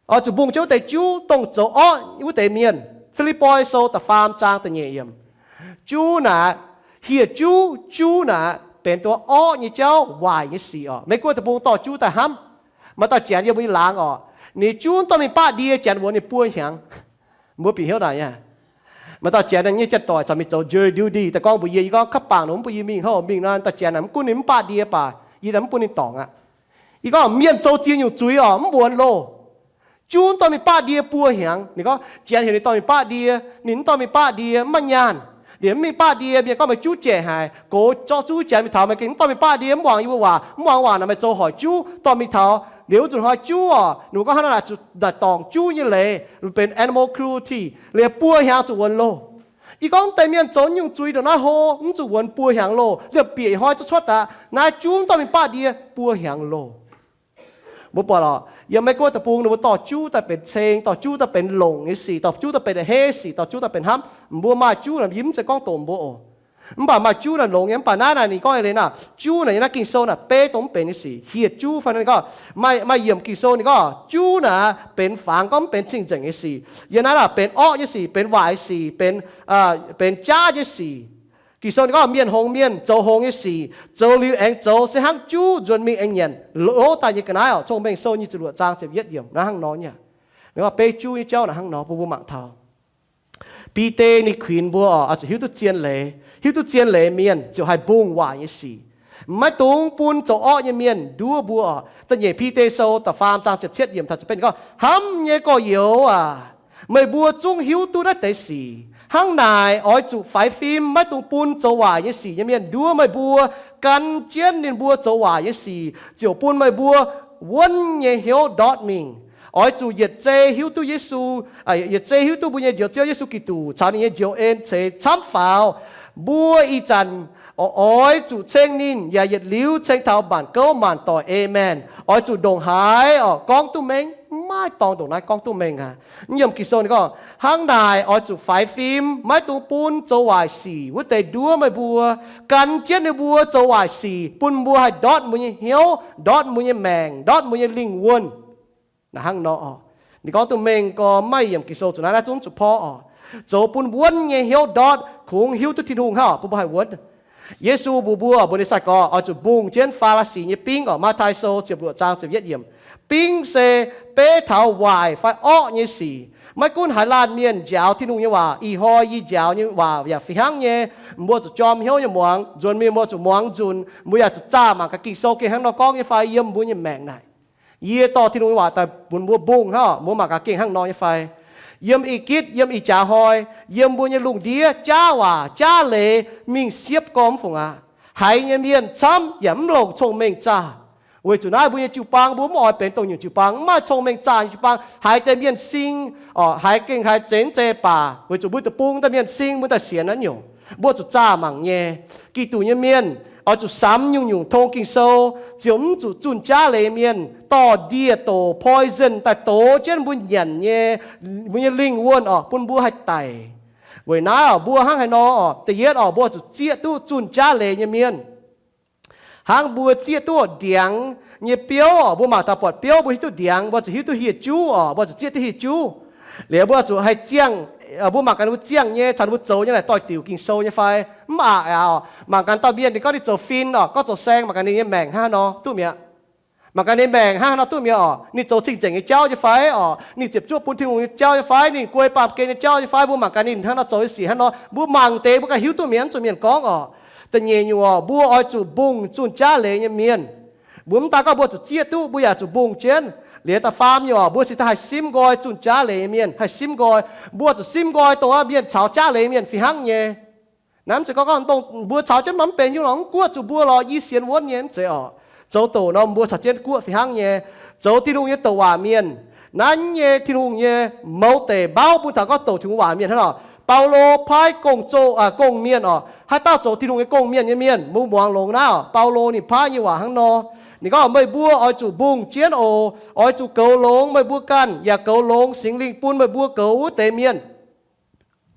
Oix zuqc mbungh jienv wuov deix juv, dongh zoux orqv wuov deix mienh. Fi^lipv^poi Sou da'faam zaang da'nyeic yiemc. Juv naaic, hieh juv, juv naaic benx duqv orqv nyei jauv, waaic nyei sic oc. Meih guoqv deic-bung dorh juv daaih hnamv. Maaih dauh janx yiem mbuo nyei laangz oc, ninh juv mv dorh mingh baqv ndie, janx wuonx ninh buo hnyangx. Mbuo bieqc hnyouv naaic nyei. Maaih dauh janx nyei janx-doic caux mingh zoux jury duty daaih gorngv mbuox yie, yie gorngv kaav bangc nor mv bun yie mingh, hov mingh nor dauh janx naaic mv gunv ninh mv baqv ndie baac yie mv bun ninh dorngc aqv. Yie gorngv mienh zoux ziex nyungc zuiz oc, mv wuonx loh. Juv mv dorh mingh baqv ndie buo hnyangx. Ninh gorngv janx heuc ninh dorh mingh baqv ndie, ninh mv dorh mingh baqv ndie, mv maaih nyaanh. Liemh mv mingh baqv ndie, mienh gorngv meih juv jaic haic, gox zorqv zuqv janx mingh taux meih gengh mv dorh mingh baqv ndie, mv muangx yie mbuo waac, mv muangx waac naaic meih zoux hoic juv dorh mingh taux. Liuz wuov nzunc hnoi juv oc, ninh mbuo gorngv hnangv naaic zuqc naaic dorngc juv nyei leiz, benx animal cruelty, liuz buo hnyangx zuqc wuonx loh. Yie gorngv deix mienh zoux nyungc zuiz ndongc naaiv hlo, mv zuqc wuonx buo hnyangx loh. Liemh bieqc hnoi cuotv cuotv daaih, naaiv juv mv dorh mingh baqv ndie, buo hnyangx loh. Mbuo buatc oc, yiem Meiv Guoqv deic-bung ninh mbuo dorh juv daaih benx ceng, dorh juv daaih benx longc nyei sic, dorh juv daaih benx a'hneiv sic, dorh juv daaih benx hnamv. Mbuo maaih juv naaic yie mv zeiz gorngv doqc mbuo oc. Mv baac maaih juv naaic longx nyei, mv baac naaiv naaic ninh gorngv eix leiz naaic, juv naaic yiem naaiv Ging-Sou naaic beiv dongh mv benx nyei sic, hieh juv fai ninh gorngv, maaih, maaih yiemc Ging-Sou ninh gorngv juv naaic benx fangx, gorngv mv benx cing-nzengc nyei sic. Yiem naaiv naaic benx orqv nyei sic, benx waaic nyei sic, benx, benx jaav nyei sic. Ging-Sou ninh gorngv mienh hngongx mienh zoux hngongx nyei sic, zoux liuz aengx zoux se hnangv juv nzuonx mingh aengx nyanc lov daaih nyei ga'naaiv oc. Cong-Mengh Sou nyic ziepc luoqc zaang ziepc yietv yiemc naaiv hnangv nor nyei. Ninh gorngv beiv juv nyei jauv naaic hnangv nor bun mbuo mangc taux. Bide ninh kuinx mbuo oc, oix zuqc hiuv duqv zien leiz. Hiuv duqv zien leiz mienh ziouc haih mbungh waaic nyei sic. Maiv dungx bun zoux orqv nyei mienh nduov mbuo oc. Da'nyeic Bide Sou da'faam zaang ziepc cietv yiemc taux ziepc betv ninh gorngv, hnamv nyei gorx-youz aac, meih mbuo zungv hiuv duqv naaiv deix sic. Hnangv naaic oix zuqc faix fim, maiv dungx bun zoux waaic nyei sic nyei mienh nduov meih mbuo. Gan jienv ninh mbuo zoux waaic nyei sic ziouc bun meih mbuo wuonv nyei hnyouv ndortv mingh. Oix zuqc yietc zei hiuv duqv Yesu, yietc zei hiuv duqv mbuo nyei Njoux Ziouv Yesu Giduc caux ninh nyei njoux en ceix camv faaux. Mbuo ih zanc oix zuqc ceng ninh yaac yietc liuz ceng taux maanc gouv maanc doic. Aamen. Oix zuqc ndongc haaix oc gorngv duqv mengh? Maiv dorngx ndongc naaiv gorngv duqv mengh aqv. Yiem Ging-Sou ninh gorngv, hnangv naaic oix zuqc faix fim, maiv dungx bun zoux waaic sic wuov deix nduov meih mbuo. Gan jienv ninh mbuo zoux waaic sic, bun mbuo haih ndortv mbuo nyei hnyouv, ndortv mbuo nyei maengc, ndortv mbuo nyei lingh wuonh. Naaic hnangv nor oc. Ninh gorngv duqv mengh gorx, maaih yiemc Ging-Sou zuqc naaiv, naaiv zungv zuqc porv oc. Zoux bun wuonv nyei hnyouv ndortv, kungx hiuv duqv Tin-Hungh hnangv oc, bun mbuo haih wuonv. Yesu mbuox mbuo, mbuox ninh sai-gorx oix zuqc mbungh jienv Faa^li^si nyei bingv oc. Matv^tai Sou ziepc luoqc zaang ziepc yietv yiemc. Bingv se beiv taux waaic fai orqv nyei sic. Maiv gunv haaix laanh mienh njaaux Tin-Hungh nyei waac, ih hnoi yie njaaux nyei waac yaac fih hnangv nyei. Mbuo zuqc jorm hnyouv nyei muangx, nzuonx mingh mbuo zuqc muangx nzunc. Mbuo yaac zuqc zaah mangc gaax Ging-Sou gengh hnangv nor gorngv nyei fai yiem mbuo nyei maengc naaic. Yie dorh Tin-Hungh nyei waac daaih bun mbuo mbungh hnangv oc, mbuo mangc gaax gengh hnangv nor nyei fai. Yiem ih gitv, yiem ih jaax hnoi, yiem mbuo nyei lungh ndiev jaav waac jaav leiz mingh siepv gormx fungc aqv. Haiz nyei mienh camv yaac mv longc cong-mengh zaah. Weic zuqc naaiv mbuo nyei jiu-baang mbuo mv oix benx dongh nyungc jiu-baang, mv maaih cong-mengh zaah nyei jiu-baang. Haiz deix mienh sing, haiz gengh haiz zeiz mv zeiz baac weic zuqc mbuo deic-bung daaih mienh sing mbuo daaih sienx naaiv nyungc. Mbuo zuqc zaah mangc nyei. Giduc nyei mienh oix zuqc samx nyungc-nyungc tong Ging-Sou, ziouc mv zuqc zunh jaav leiz mienh dorh ndie-doc poison daaih dox jienv mbuo nyanc nyei, mbuo nyei lingh wuonh oc, bun mbuo haih daic. Weic naaiv oc, mbuo hnangv haaix nor oc, da'yietv oc, mbuo zuqc zieqv duqv zunh jaav leiz nyei mienh. Hnangv mbuo zieqv duqv ndiangx nyei biouv oc, mbuo mangc taux buatc biouv mbuo hiuv duqv ndiangx, mbuo zuqc hiuv duqv hieh juv oc, mbuo zuqc zieqv duqv hieh juv. Liuz mbuo zuqc haih ziangh, mbuo mangc gaax mbuo ziangh nyei, caux mbuo zoux nyei naaic doix-diuc Ging-Sou nyei fai? Mv aqc aqv oc. Mangc gaax dauh mienh ninh gorngv ninh zoux fin oc, gorngv zoux saeng, mangc gaax ninh nyei maengc hnangv haaix nor duqv mi'aqv. Mangc gaax ninh maengc hnangv haaix nor duqv mienh orqc? Ninh zoux cing-nzengc nyei jauv nyei fai orqc? Ninh ziepc zuoqv bun Tin-Hungh nyei jauv nyei fai? Ninh guei baamh gen nyei jauv nyei fai? Mbuo mangc gaax ninh hnangv haaix nor zoux nyei sic hnangv nor, mbuo mangc deix mbuo ganh hiuv duqv mienh, zuqc mienh gorngv orqc. Da'nyeic nyungc orqc, mbuo oix zuqc mbungh zunh jaav leiz nyei mienh. Mbuo mv daan gorngv mbuo zuqc zieqv duqv, mbuo yaac zuqc mbungh jienv. Liuz da'faam nyungc orqc, mbuo cingx daaih haih simv nqoi zunh jaav leiz nyei mienh, haih simv nqoi. Mbuo zuqc simv nqoi dongh mienh caux jaav leiz mienh fih hnangv nyei. Naaiv mv zeiz gorngv gorngv dongh mbuo caux jienv mv benx hiuv lorqc, mv guoqv zuqc mbuo lorqc, yie sienx wuonv nyei, mv zeiz orqc. Zoux doqc nor mbuo caux jienv guoqv fih hnangv nyei. Zoux Tin-Hungh nyei douc waac mienh. Naaiv nyei Tin-Hungh nyei mouz deic mauv bun taux gorngv douc Tin-Hungh waac mienh hnangv orqc. Baulo paaiv gong-zoh, gong-mienh orqc, haaix dauh zoux Tin-Hungh nyei gong-mienh nyei mienh, mbuo muangx longx naaiv orqc. Baulo ninh paaiv nyei waac hnangv nor. Ninh gorngv, meih mbuo oix zuqc mbungh jienv oc. Oix zuqc goux longx meih mbuo ganh, yaac goux longx Singx Lingh bun meih mbuo goux wuov deix mienh.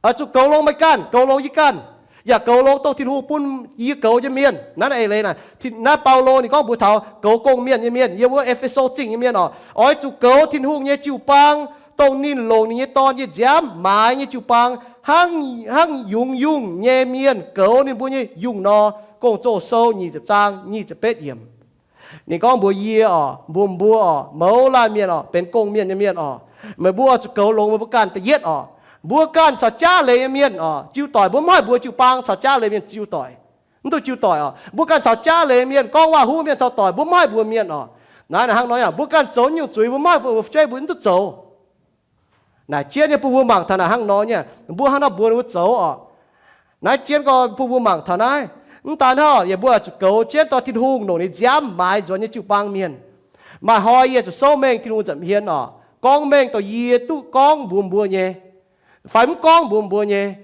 Oix zuqc goux longx meih ganh, goux longx yie ganh, yaac goux longx dongh Tin-Hungh bun yie goux nyei mienh. Naaiv eix leiz naaiv, naaiv Baulo ninh gorngv mbuox taux goux gong-mienh nyei mienh, yiem wuov E^fe^so Zingh nyei mienh orqc, oix zuqc goux Tin-Hungh nyei jiu-baang, dongh ninh longc ninh nyei Dorn nyei nziaamv maaiz nyei jiu-baang, hnangv, hnangv yungz yungh nyei mienh goux ninh mbuo nyei yungh nor. Gong-Zoh Sou nyic ziepc zaang nyic ziepc betv yiemc. Ninh gorngv mbuox yie orqc, mbuox mbuo orqc, mouz laanh mienh orqc, benx gong-mienh nyei mienh orqc, meih mbuo oix zuqc goux longx meih mbuo ganh da'yietv orqc. Mbuo ganh caux jaav leiz nyei mienh orqc jiu doic, mbuo mv haih mbuox jiu-baang caux jaav leiz mienh jiu doic. Mv duqv jiu doic orqc, mbuo ganh caux jaav leiz mienh gorngv waac-huv mienh caux doic, mbuo mv haih mbuox mienh orqc. Naaiv naaic hnangv nor, mbuo ganh zoux nyungc zuiz mbuo mv haih mbuox fu'jueiv mbuo mv duqv zoux. Naaic jienv nyei bun mbuo mangc taux naaic hnangv nor nyei, mbuo hnangv nor mbuox ninh mbuo zoux orqc. Naaiv jienv gorngv bun mbuo mangc taux naaiv, mv daan hnangv, yie mbuo zuqc goux jienv dorh Tin-Hungh longc ninh nziaamv maaiz nzuonx nyei jiu-baang mienh. Maaih hnoi yie zuqc souv mengh Tin-Hungh nza'hmien orqc, gorngv mengh dongh yie duqv gorngv mbuox mbuo nyei, fai mv gorngv mbuox mbuo nyei.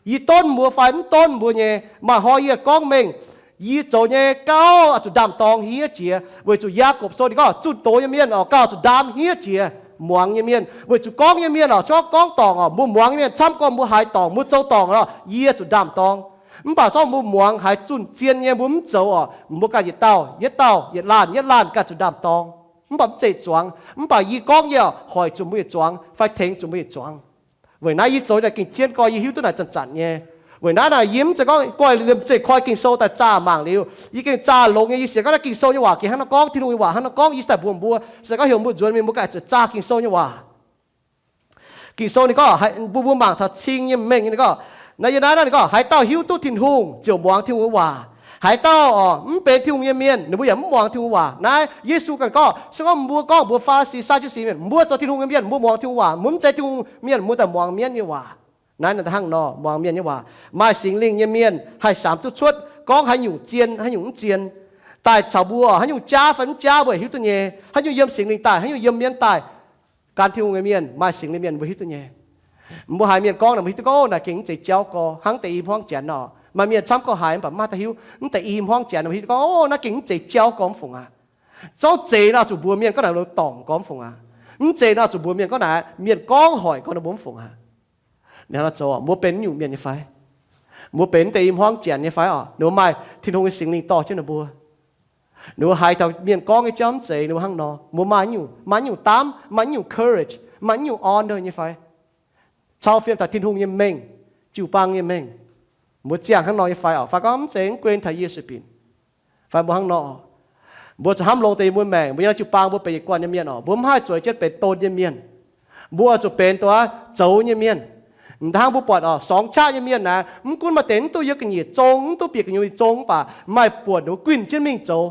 Yie donv mbuo fai mv donv mbuo nyei. Maaih hnoi yie gorngv mengh, yie zoux nyei gauh zuqc ndaam-dorng hniev jiex, weic zuqc Yaagorpc Sou ninh gorngv zunh doz nyei mienh orqc gauh zuqc ndaam hniev jiex. Muangx nyei mienh, weic zuqc gorngv nyei mienh orqc, gorngv dorngc orqc, mbuo muangx nyei mienh camv gorngv mbuo haiz dorngc, mbuo zoux dorngc orqc, yie zuqc ndaam-dorng. Mv baac zorqv mbuo muangx haiz zunh zien nyei mbuo mv zoux orqc, mbuo ganh yietc dauh yietc dauh, yietc laanh yietc laanh ganh zuqc ndaam-dorng. Mv baac mv zeiz zuangx, mv baac yie gorngv nyei orqc, hoic zuqc mbuo yietc zuangx fai tengx zuqc mbuo yietc zuangx. Weic naaiv yie zoux naaic gengh jienv gorx, yie hiuv duqv naaic zanc-zanc nyei. Weic naaiv naaic yie mv zeiz gorngv goiv liemh zeih koi Ging-Sou daaih zaah mangc liuz, yie gengh zaah longx nyei. Yie sienx gorngv naaiv Ging-Sou nyei waac gengh hnangv nor gorngv, Tin-Hungh nyei waac hnangv nor gorngv, yie daaih mbuox mbuo, se gorngv heuc mbuo nzuonx mingh mbuo ganh zuqc zaah Ging-Sou nyei waac. Ging-Sou ninh gorngv, bun mbuo mangc taux cing nyei mengh ninh gorngv, naaiv yie naaiv naaiv ninh gorngv, haaix dauh hiuv duqv Tin-Hungh ziouc muangx Tin-Hungh nyei waac. Haaix dauh orqc mv benx Tin-Hungh nyei mienh, ninh mbuo yaac mv muangx Tin-Hungh waac. Naaiv Yesu ganh gorngv, se gorngv mbuo gorngv mbuox Faa^li^si, Saa^juu^si mienh, mbuo zoux Tin-Hungh nyei mienh, mbuo muangx Tin-Hungh waac, mbuo mv zeiz Tin-Hungh mienh, mbuo daaih muangx mienv nyei waac. Naaiv hnangv nor, muangx mienh nyei waac. Maaih Singx Lingh nyei mienh haih samx duqv cuotv gorngv haaix nyungc zien, haaix nyungc mv zien, daaih caux mbuo haaix nyungc jaav fai mv jaav mbuo hiuv duqv nyei. Haaix nyungc yiem Singx Lingh daaih, haaix nyungc yiem mienv daaih, gan Tin-Hungh nyei mienh, maaih Singx Lingh mienh mbuo hiuv duqv nyei. Mbuo haiz mienh gorngv naaic mbuo hiuv duqv gorngv, naaic gengh mv zeiz jauv gorx, hnangv deix i hmuangv janx nor. Maaih mienh camv gorngv haiz mv baac mv maaih dauh hiuv, mv deix i hmuangv janx nor mbuo hiuv duqv gorngv, naaiv gengh mv zeiz jauv gorx mv fungc aqv. Zorqv zeiz nor zuqc mbuox mienh gorngv naaic lo dorngc gorx mv fungc aqv. Mv zeiz nor zuqc mbuox mienh gorngv naaic mienh gorngv hoic gorx nor mbuo mv fungc aqv. Ninh hnangv nor zoux, mbuo benx nyungc mienh nyei fai? Mbuo benx mv deix i hmuangv janx nyei fai orqc? Ninh mbuo maaih Tin-Hungh nyei Singx Lingh dorh jienv ninh mbuo. Ninh mbuo haiz taux mienh gorngv nyei jauv mv zeiz, ninh mbuo hnangv nor, mbuo maaih nyungc, maaih nyungc daamv, maaih nyungc courage, maaih nyungc honor nyei fai? Cau fiem taux Tin-Hungh nyei mengh, jiu-baang nyei mengh. Mbuo ziangh hnangv nor nyei fai orqc? Fai gorngv mv zeiz, mv guen taux Yesu binc? Fai mbuo hnangv nor, mbuo zuqc hnamv longx deix mbuo maengc, mbuo nyei jiu-baang mbuo benx yietc guanh nyei mienh orqc, mbuo mv haih zueiz jienv benx don nyei mienh. Mbuo zuqc benx dongh zoux nyei mienh. Hnangv mbuo buatc orqc, sorngx qaqv nyei mienh naaic, mv gunv maaih deix mv duqv yiem ga'nyiec zong, mv duqv bieqc gu'nyuoz zong mv baac, maaih buonc ninh mbuo guinh jienv mingh zoux.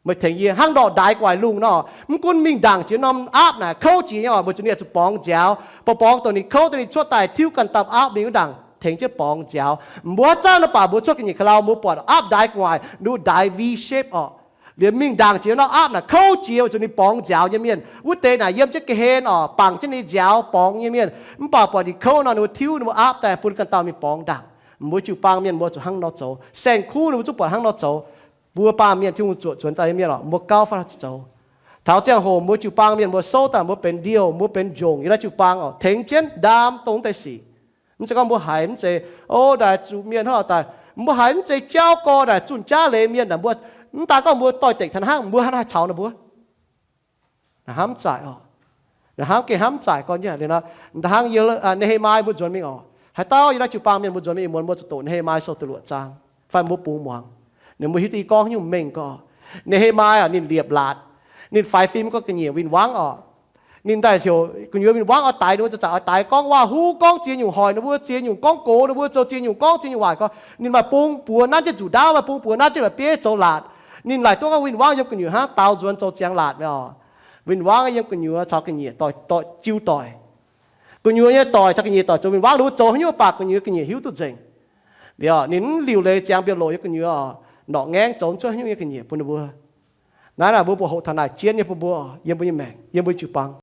Meih tengx yie hnangv ndortv ndaix gu'nguaaic lungh nor, mv gunv mingh ndaangc jiex norm aapv naaic kouv jiex nyei orqc, weic zuqc ninh zuqc borngz nziaaux. Borngz borngz dongh ninh kouv dongh ninh cuotv daaih tiuv ganh dauh aapv mingh wuov ndaangc tengx jienv borngz nziaaux. Mbuo haaix zanc nor baac mbuo cuotv ga'nyiec ka'lau mbuo buatc aapv ndaix gu'nguaaic, ninh ndaix V shape orqc. Liemh mingh ndaangc jiex norm aapv naaic kouv jiex weic zuqc ninh borngz nziaaux nyei mienh. Wuov deix naaic yiem jienv ga'hlen orqc, bangc jienv ninh nziaaux borngz nyei mienh. Mv baac buatc ninh kouv nor ninh mbuo tiuv ninh mbuo aapv daaih bun ganh dauh mingh borngz ndaangc. Mbuo jiu-baang mienh mbuo zuqc hnangv nor zoux. Saeng-kuv ninh mbuo zungv buatc hnangv nor zoux. Mbuo baamh mienh Tin-Hungh zuoqc zuonx daaih nyei mienh orqc, mbuo gauh faanh zoux. Taux ziangh hoc mbuo jiu-baang mienh mbuo souv daaih mbuo benx ndiouh, mbuo benx njongc yiem naaiv jiu-baang orqc, tengx jienv ndaam dongh mv deix sic. Mv zeiz gorngv mbuo haiz mv zeiz, o, naaic zuqc mienh hnangv nor daaih, mbuo haiz mv zeiz jauv gorx naaic zunh jaav leiz mienh naaic, mbuo mv daan gorngv mbuo doix-dekc taux hnangv, mbuo hnangv haaix caux ninh mbuo. Naaic hnamv zaaic orqc. Naaic hnamv gengh hnamv zaaic gorn jienv liuz nor, da'hnangv yie, Ne^he^mai mbuo nzuonx mingh orqc, haaix dauh yiem naaiv jiu-baang mienh mbuo nzuonx mingh ih muonz mbuo zuqc doqc Ne^he^mai Sou da'luoqc zaang, fai mbuo bungx muangx. Ninh mbuo hiuv duqv yie gorngv haaix nyungc mengh gorngv. Ne^he^mai orqc, ninh liepc laatc. Ninh faix fim gorngv ga'nyiec win-wangv oc. Ninh daaih heuc gu'nyuoz win-wangv oix daix ninh mbuo, zanc-zanc oix daix, gorngv waac-huv, gorngv ziex nyungc hoic ninh mbuo, ziex nyungc gorngv gox ninh mbuo, zoux ziex nyungc gorngv ziex nyungc waaic gorngv. Ninh maaih bung buoz nanv jienv nzuqc ndaauv, maaih bung buoz nanv jienv la'bieiv zoux laatc. Ninh laaic duqv gorngv win-wangv yiem gu'nyuoz hnangv daaux nzuonx zoux ziangx laatc mi'aqv. Win-wangv yiem gu'nyuoz caux ga'nyiec doic, doic jiu doic. Gu'nyuoz nyei doic caux ga'nyiec doic zoux win-wangv, ninh mbuo zoux haaix nyungc mv baac gu'nyuoz ga'nyiec hiuv duqv nzengc. Liuz ninh mv liuc leiz ziangx mbiauh loc yiem gu'nyuoz, norqc ngaengv zoux mv cuotv haaix nyungc nyei ga'nyiec bun ninh mbuo. Naaiv naaic mbuo buatc hoqc taux naaic jienv nyei bun mbuo, yiem mbuo nyei maengc, yiem mbuo nyei jiu-baang.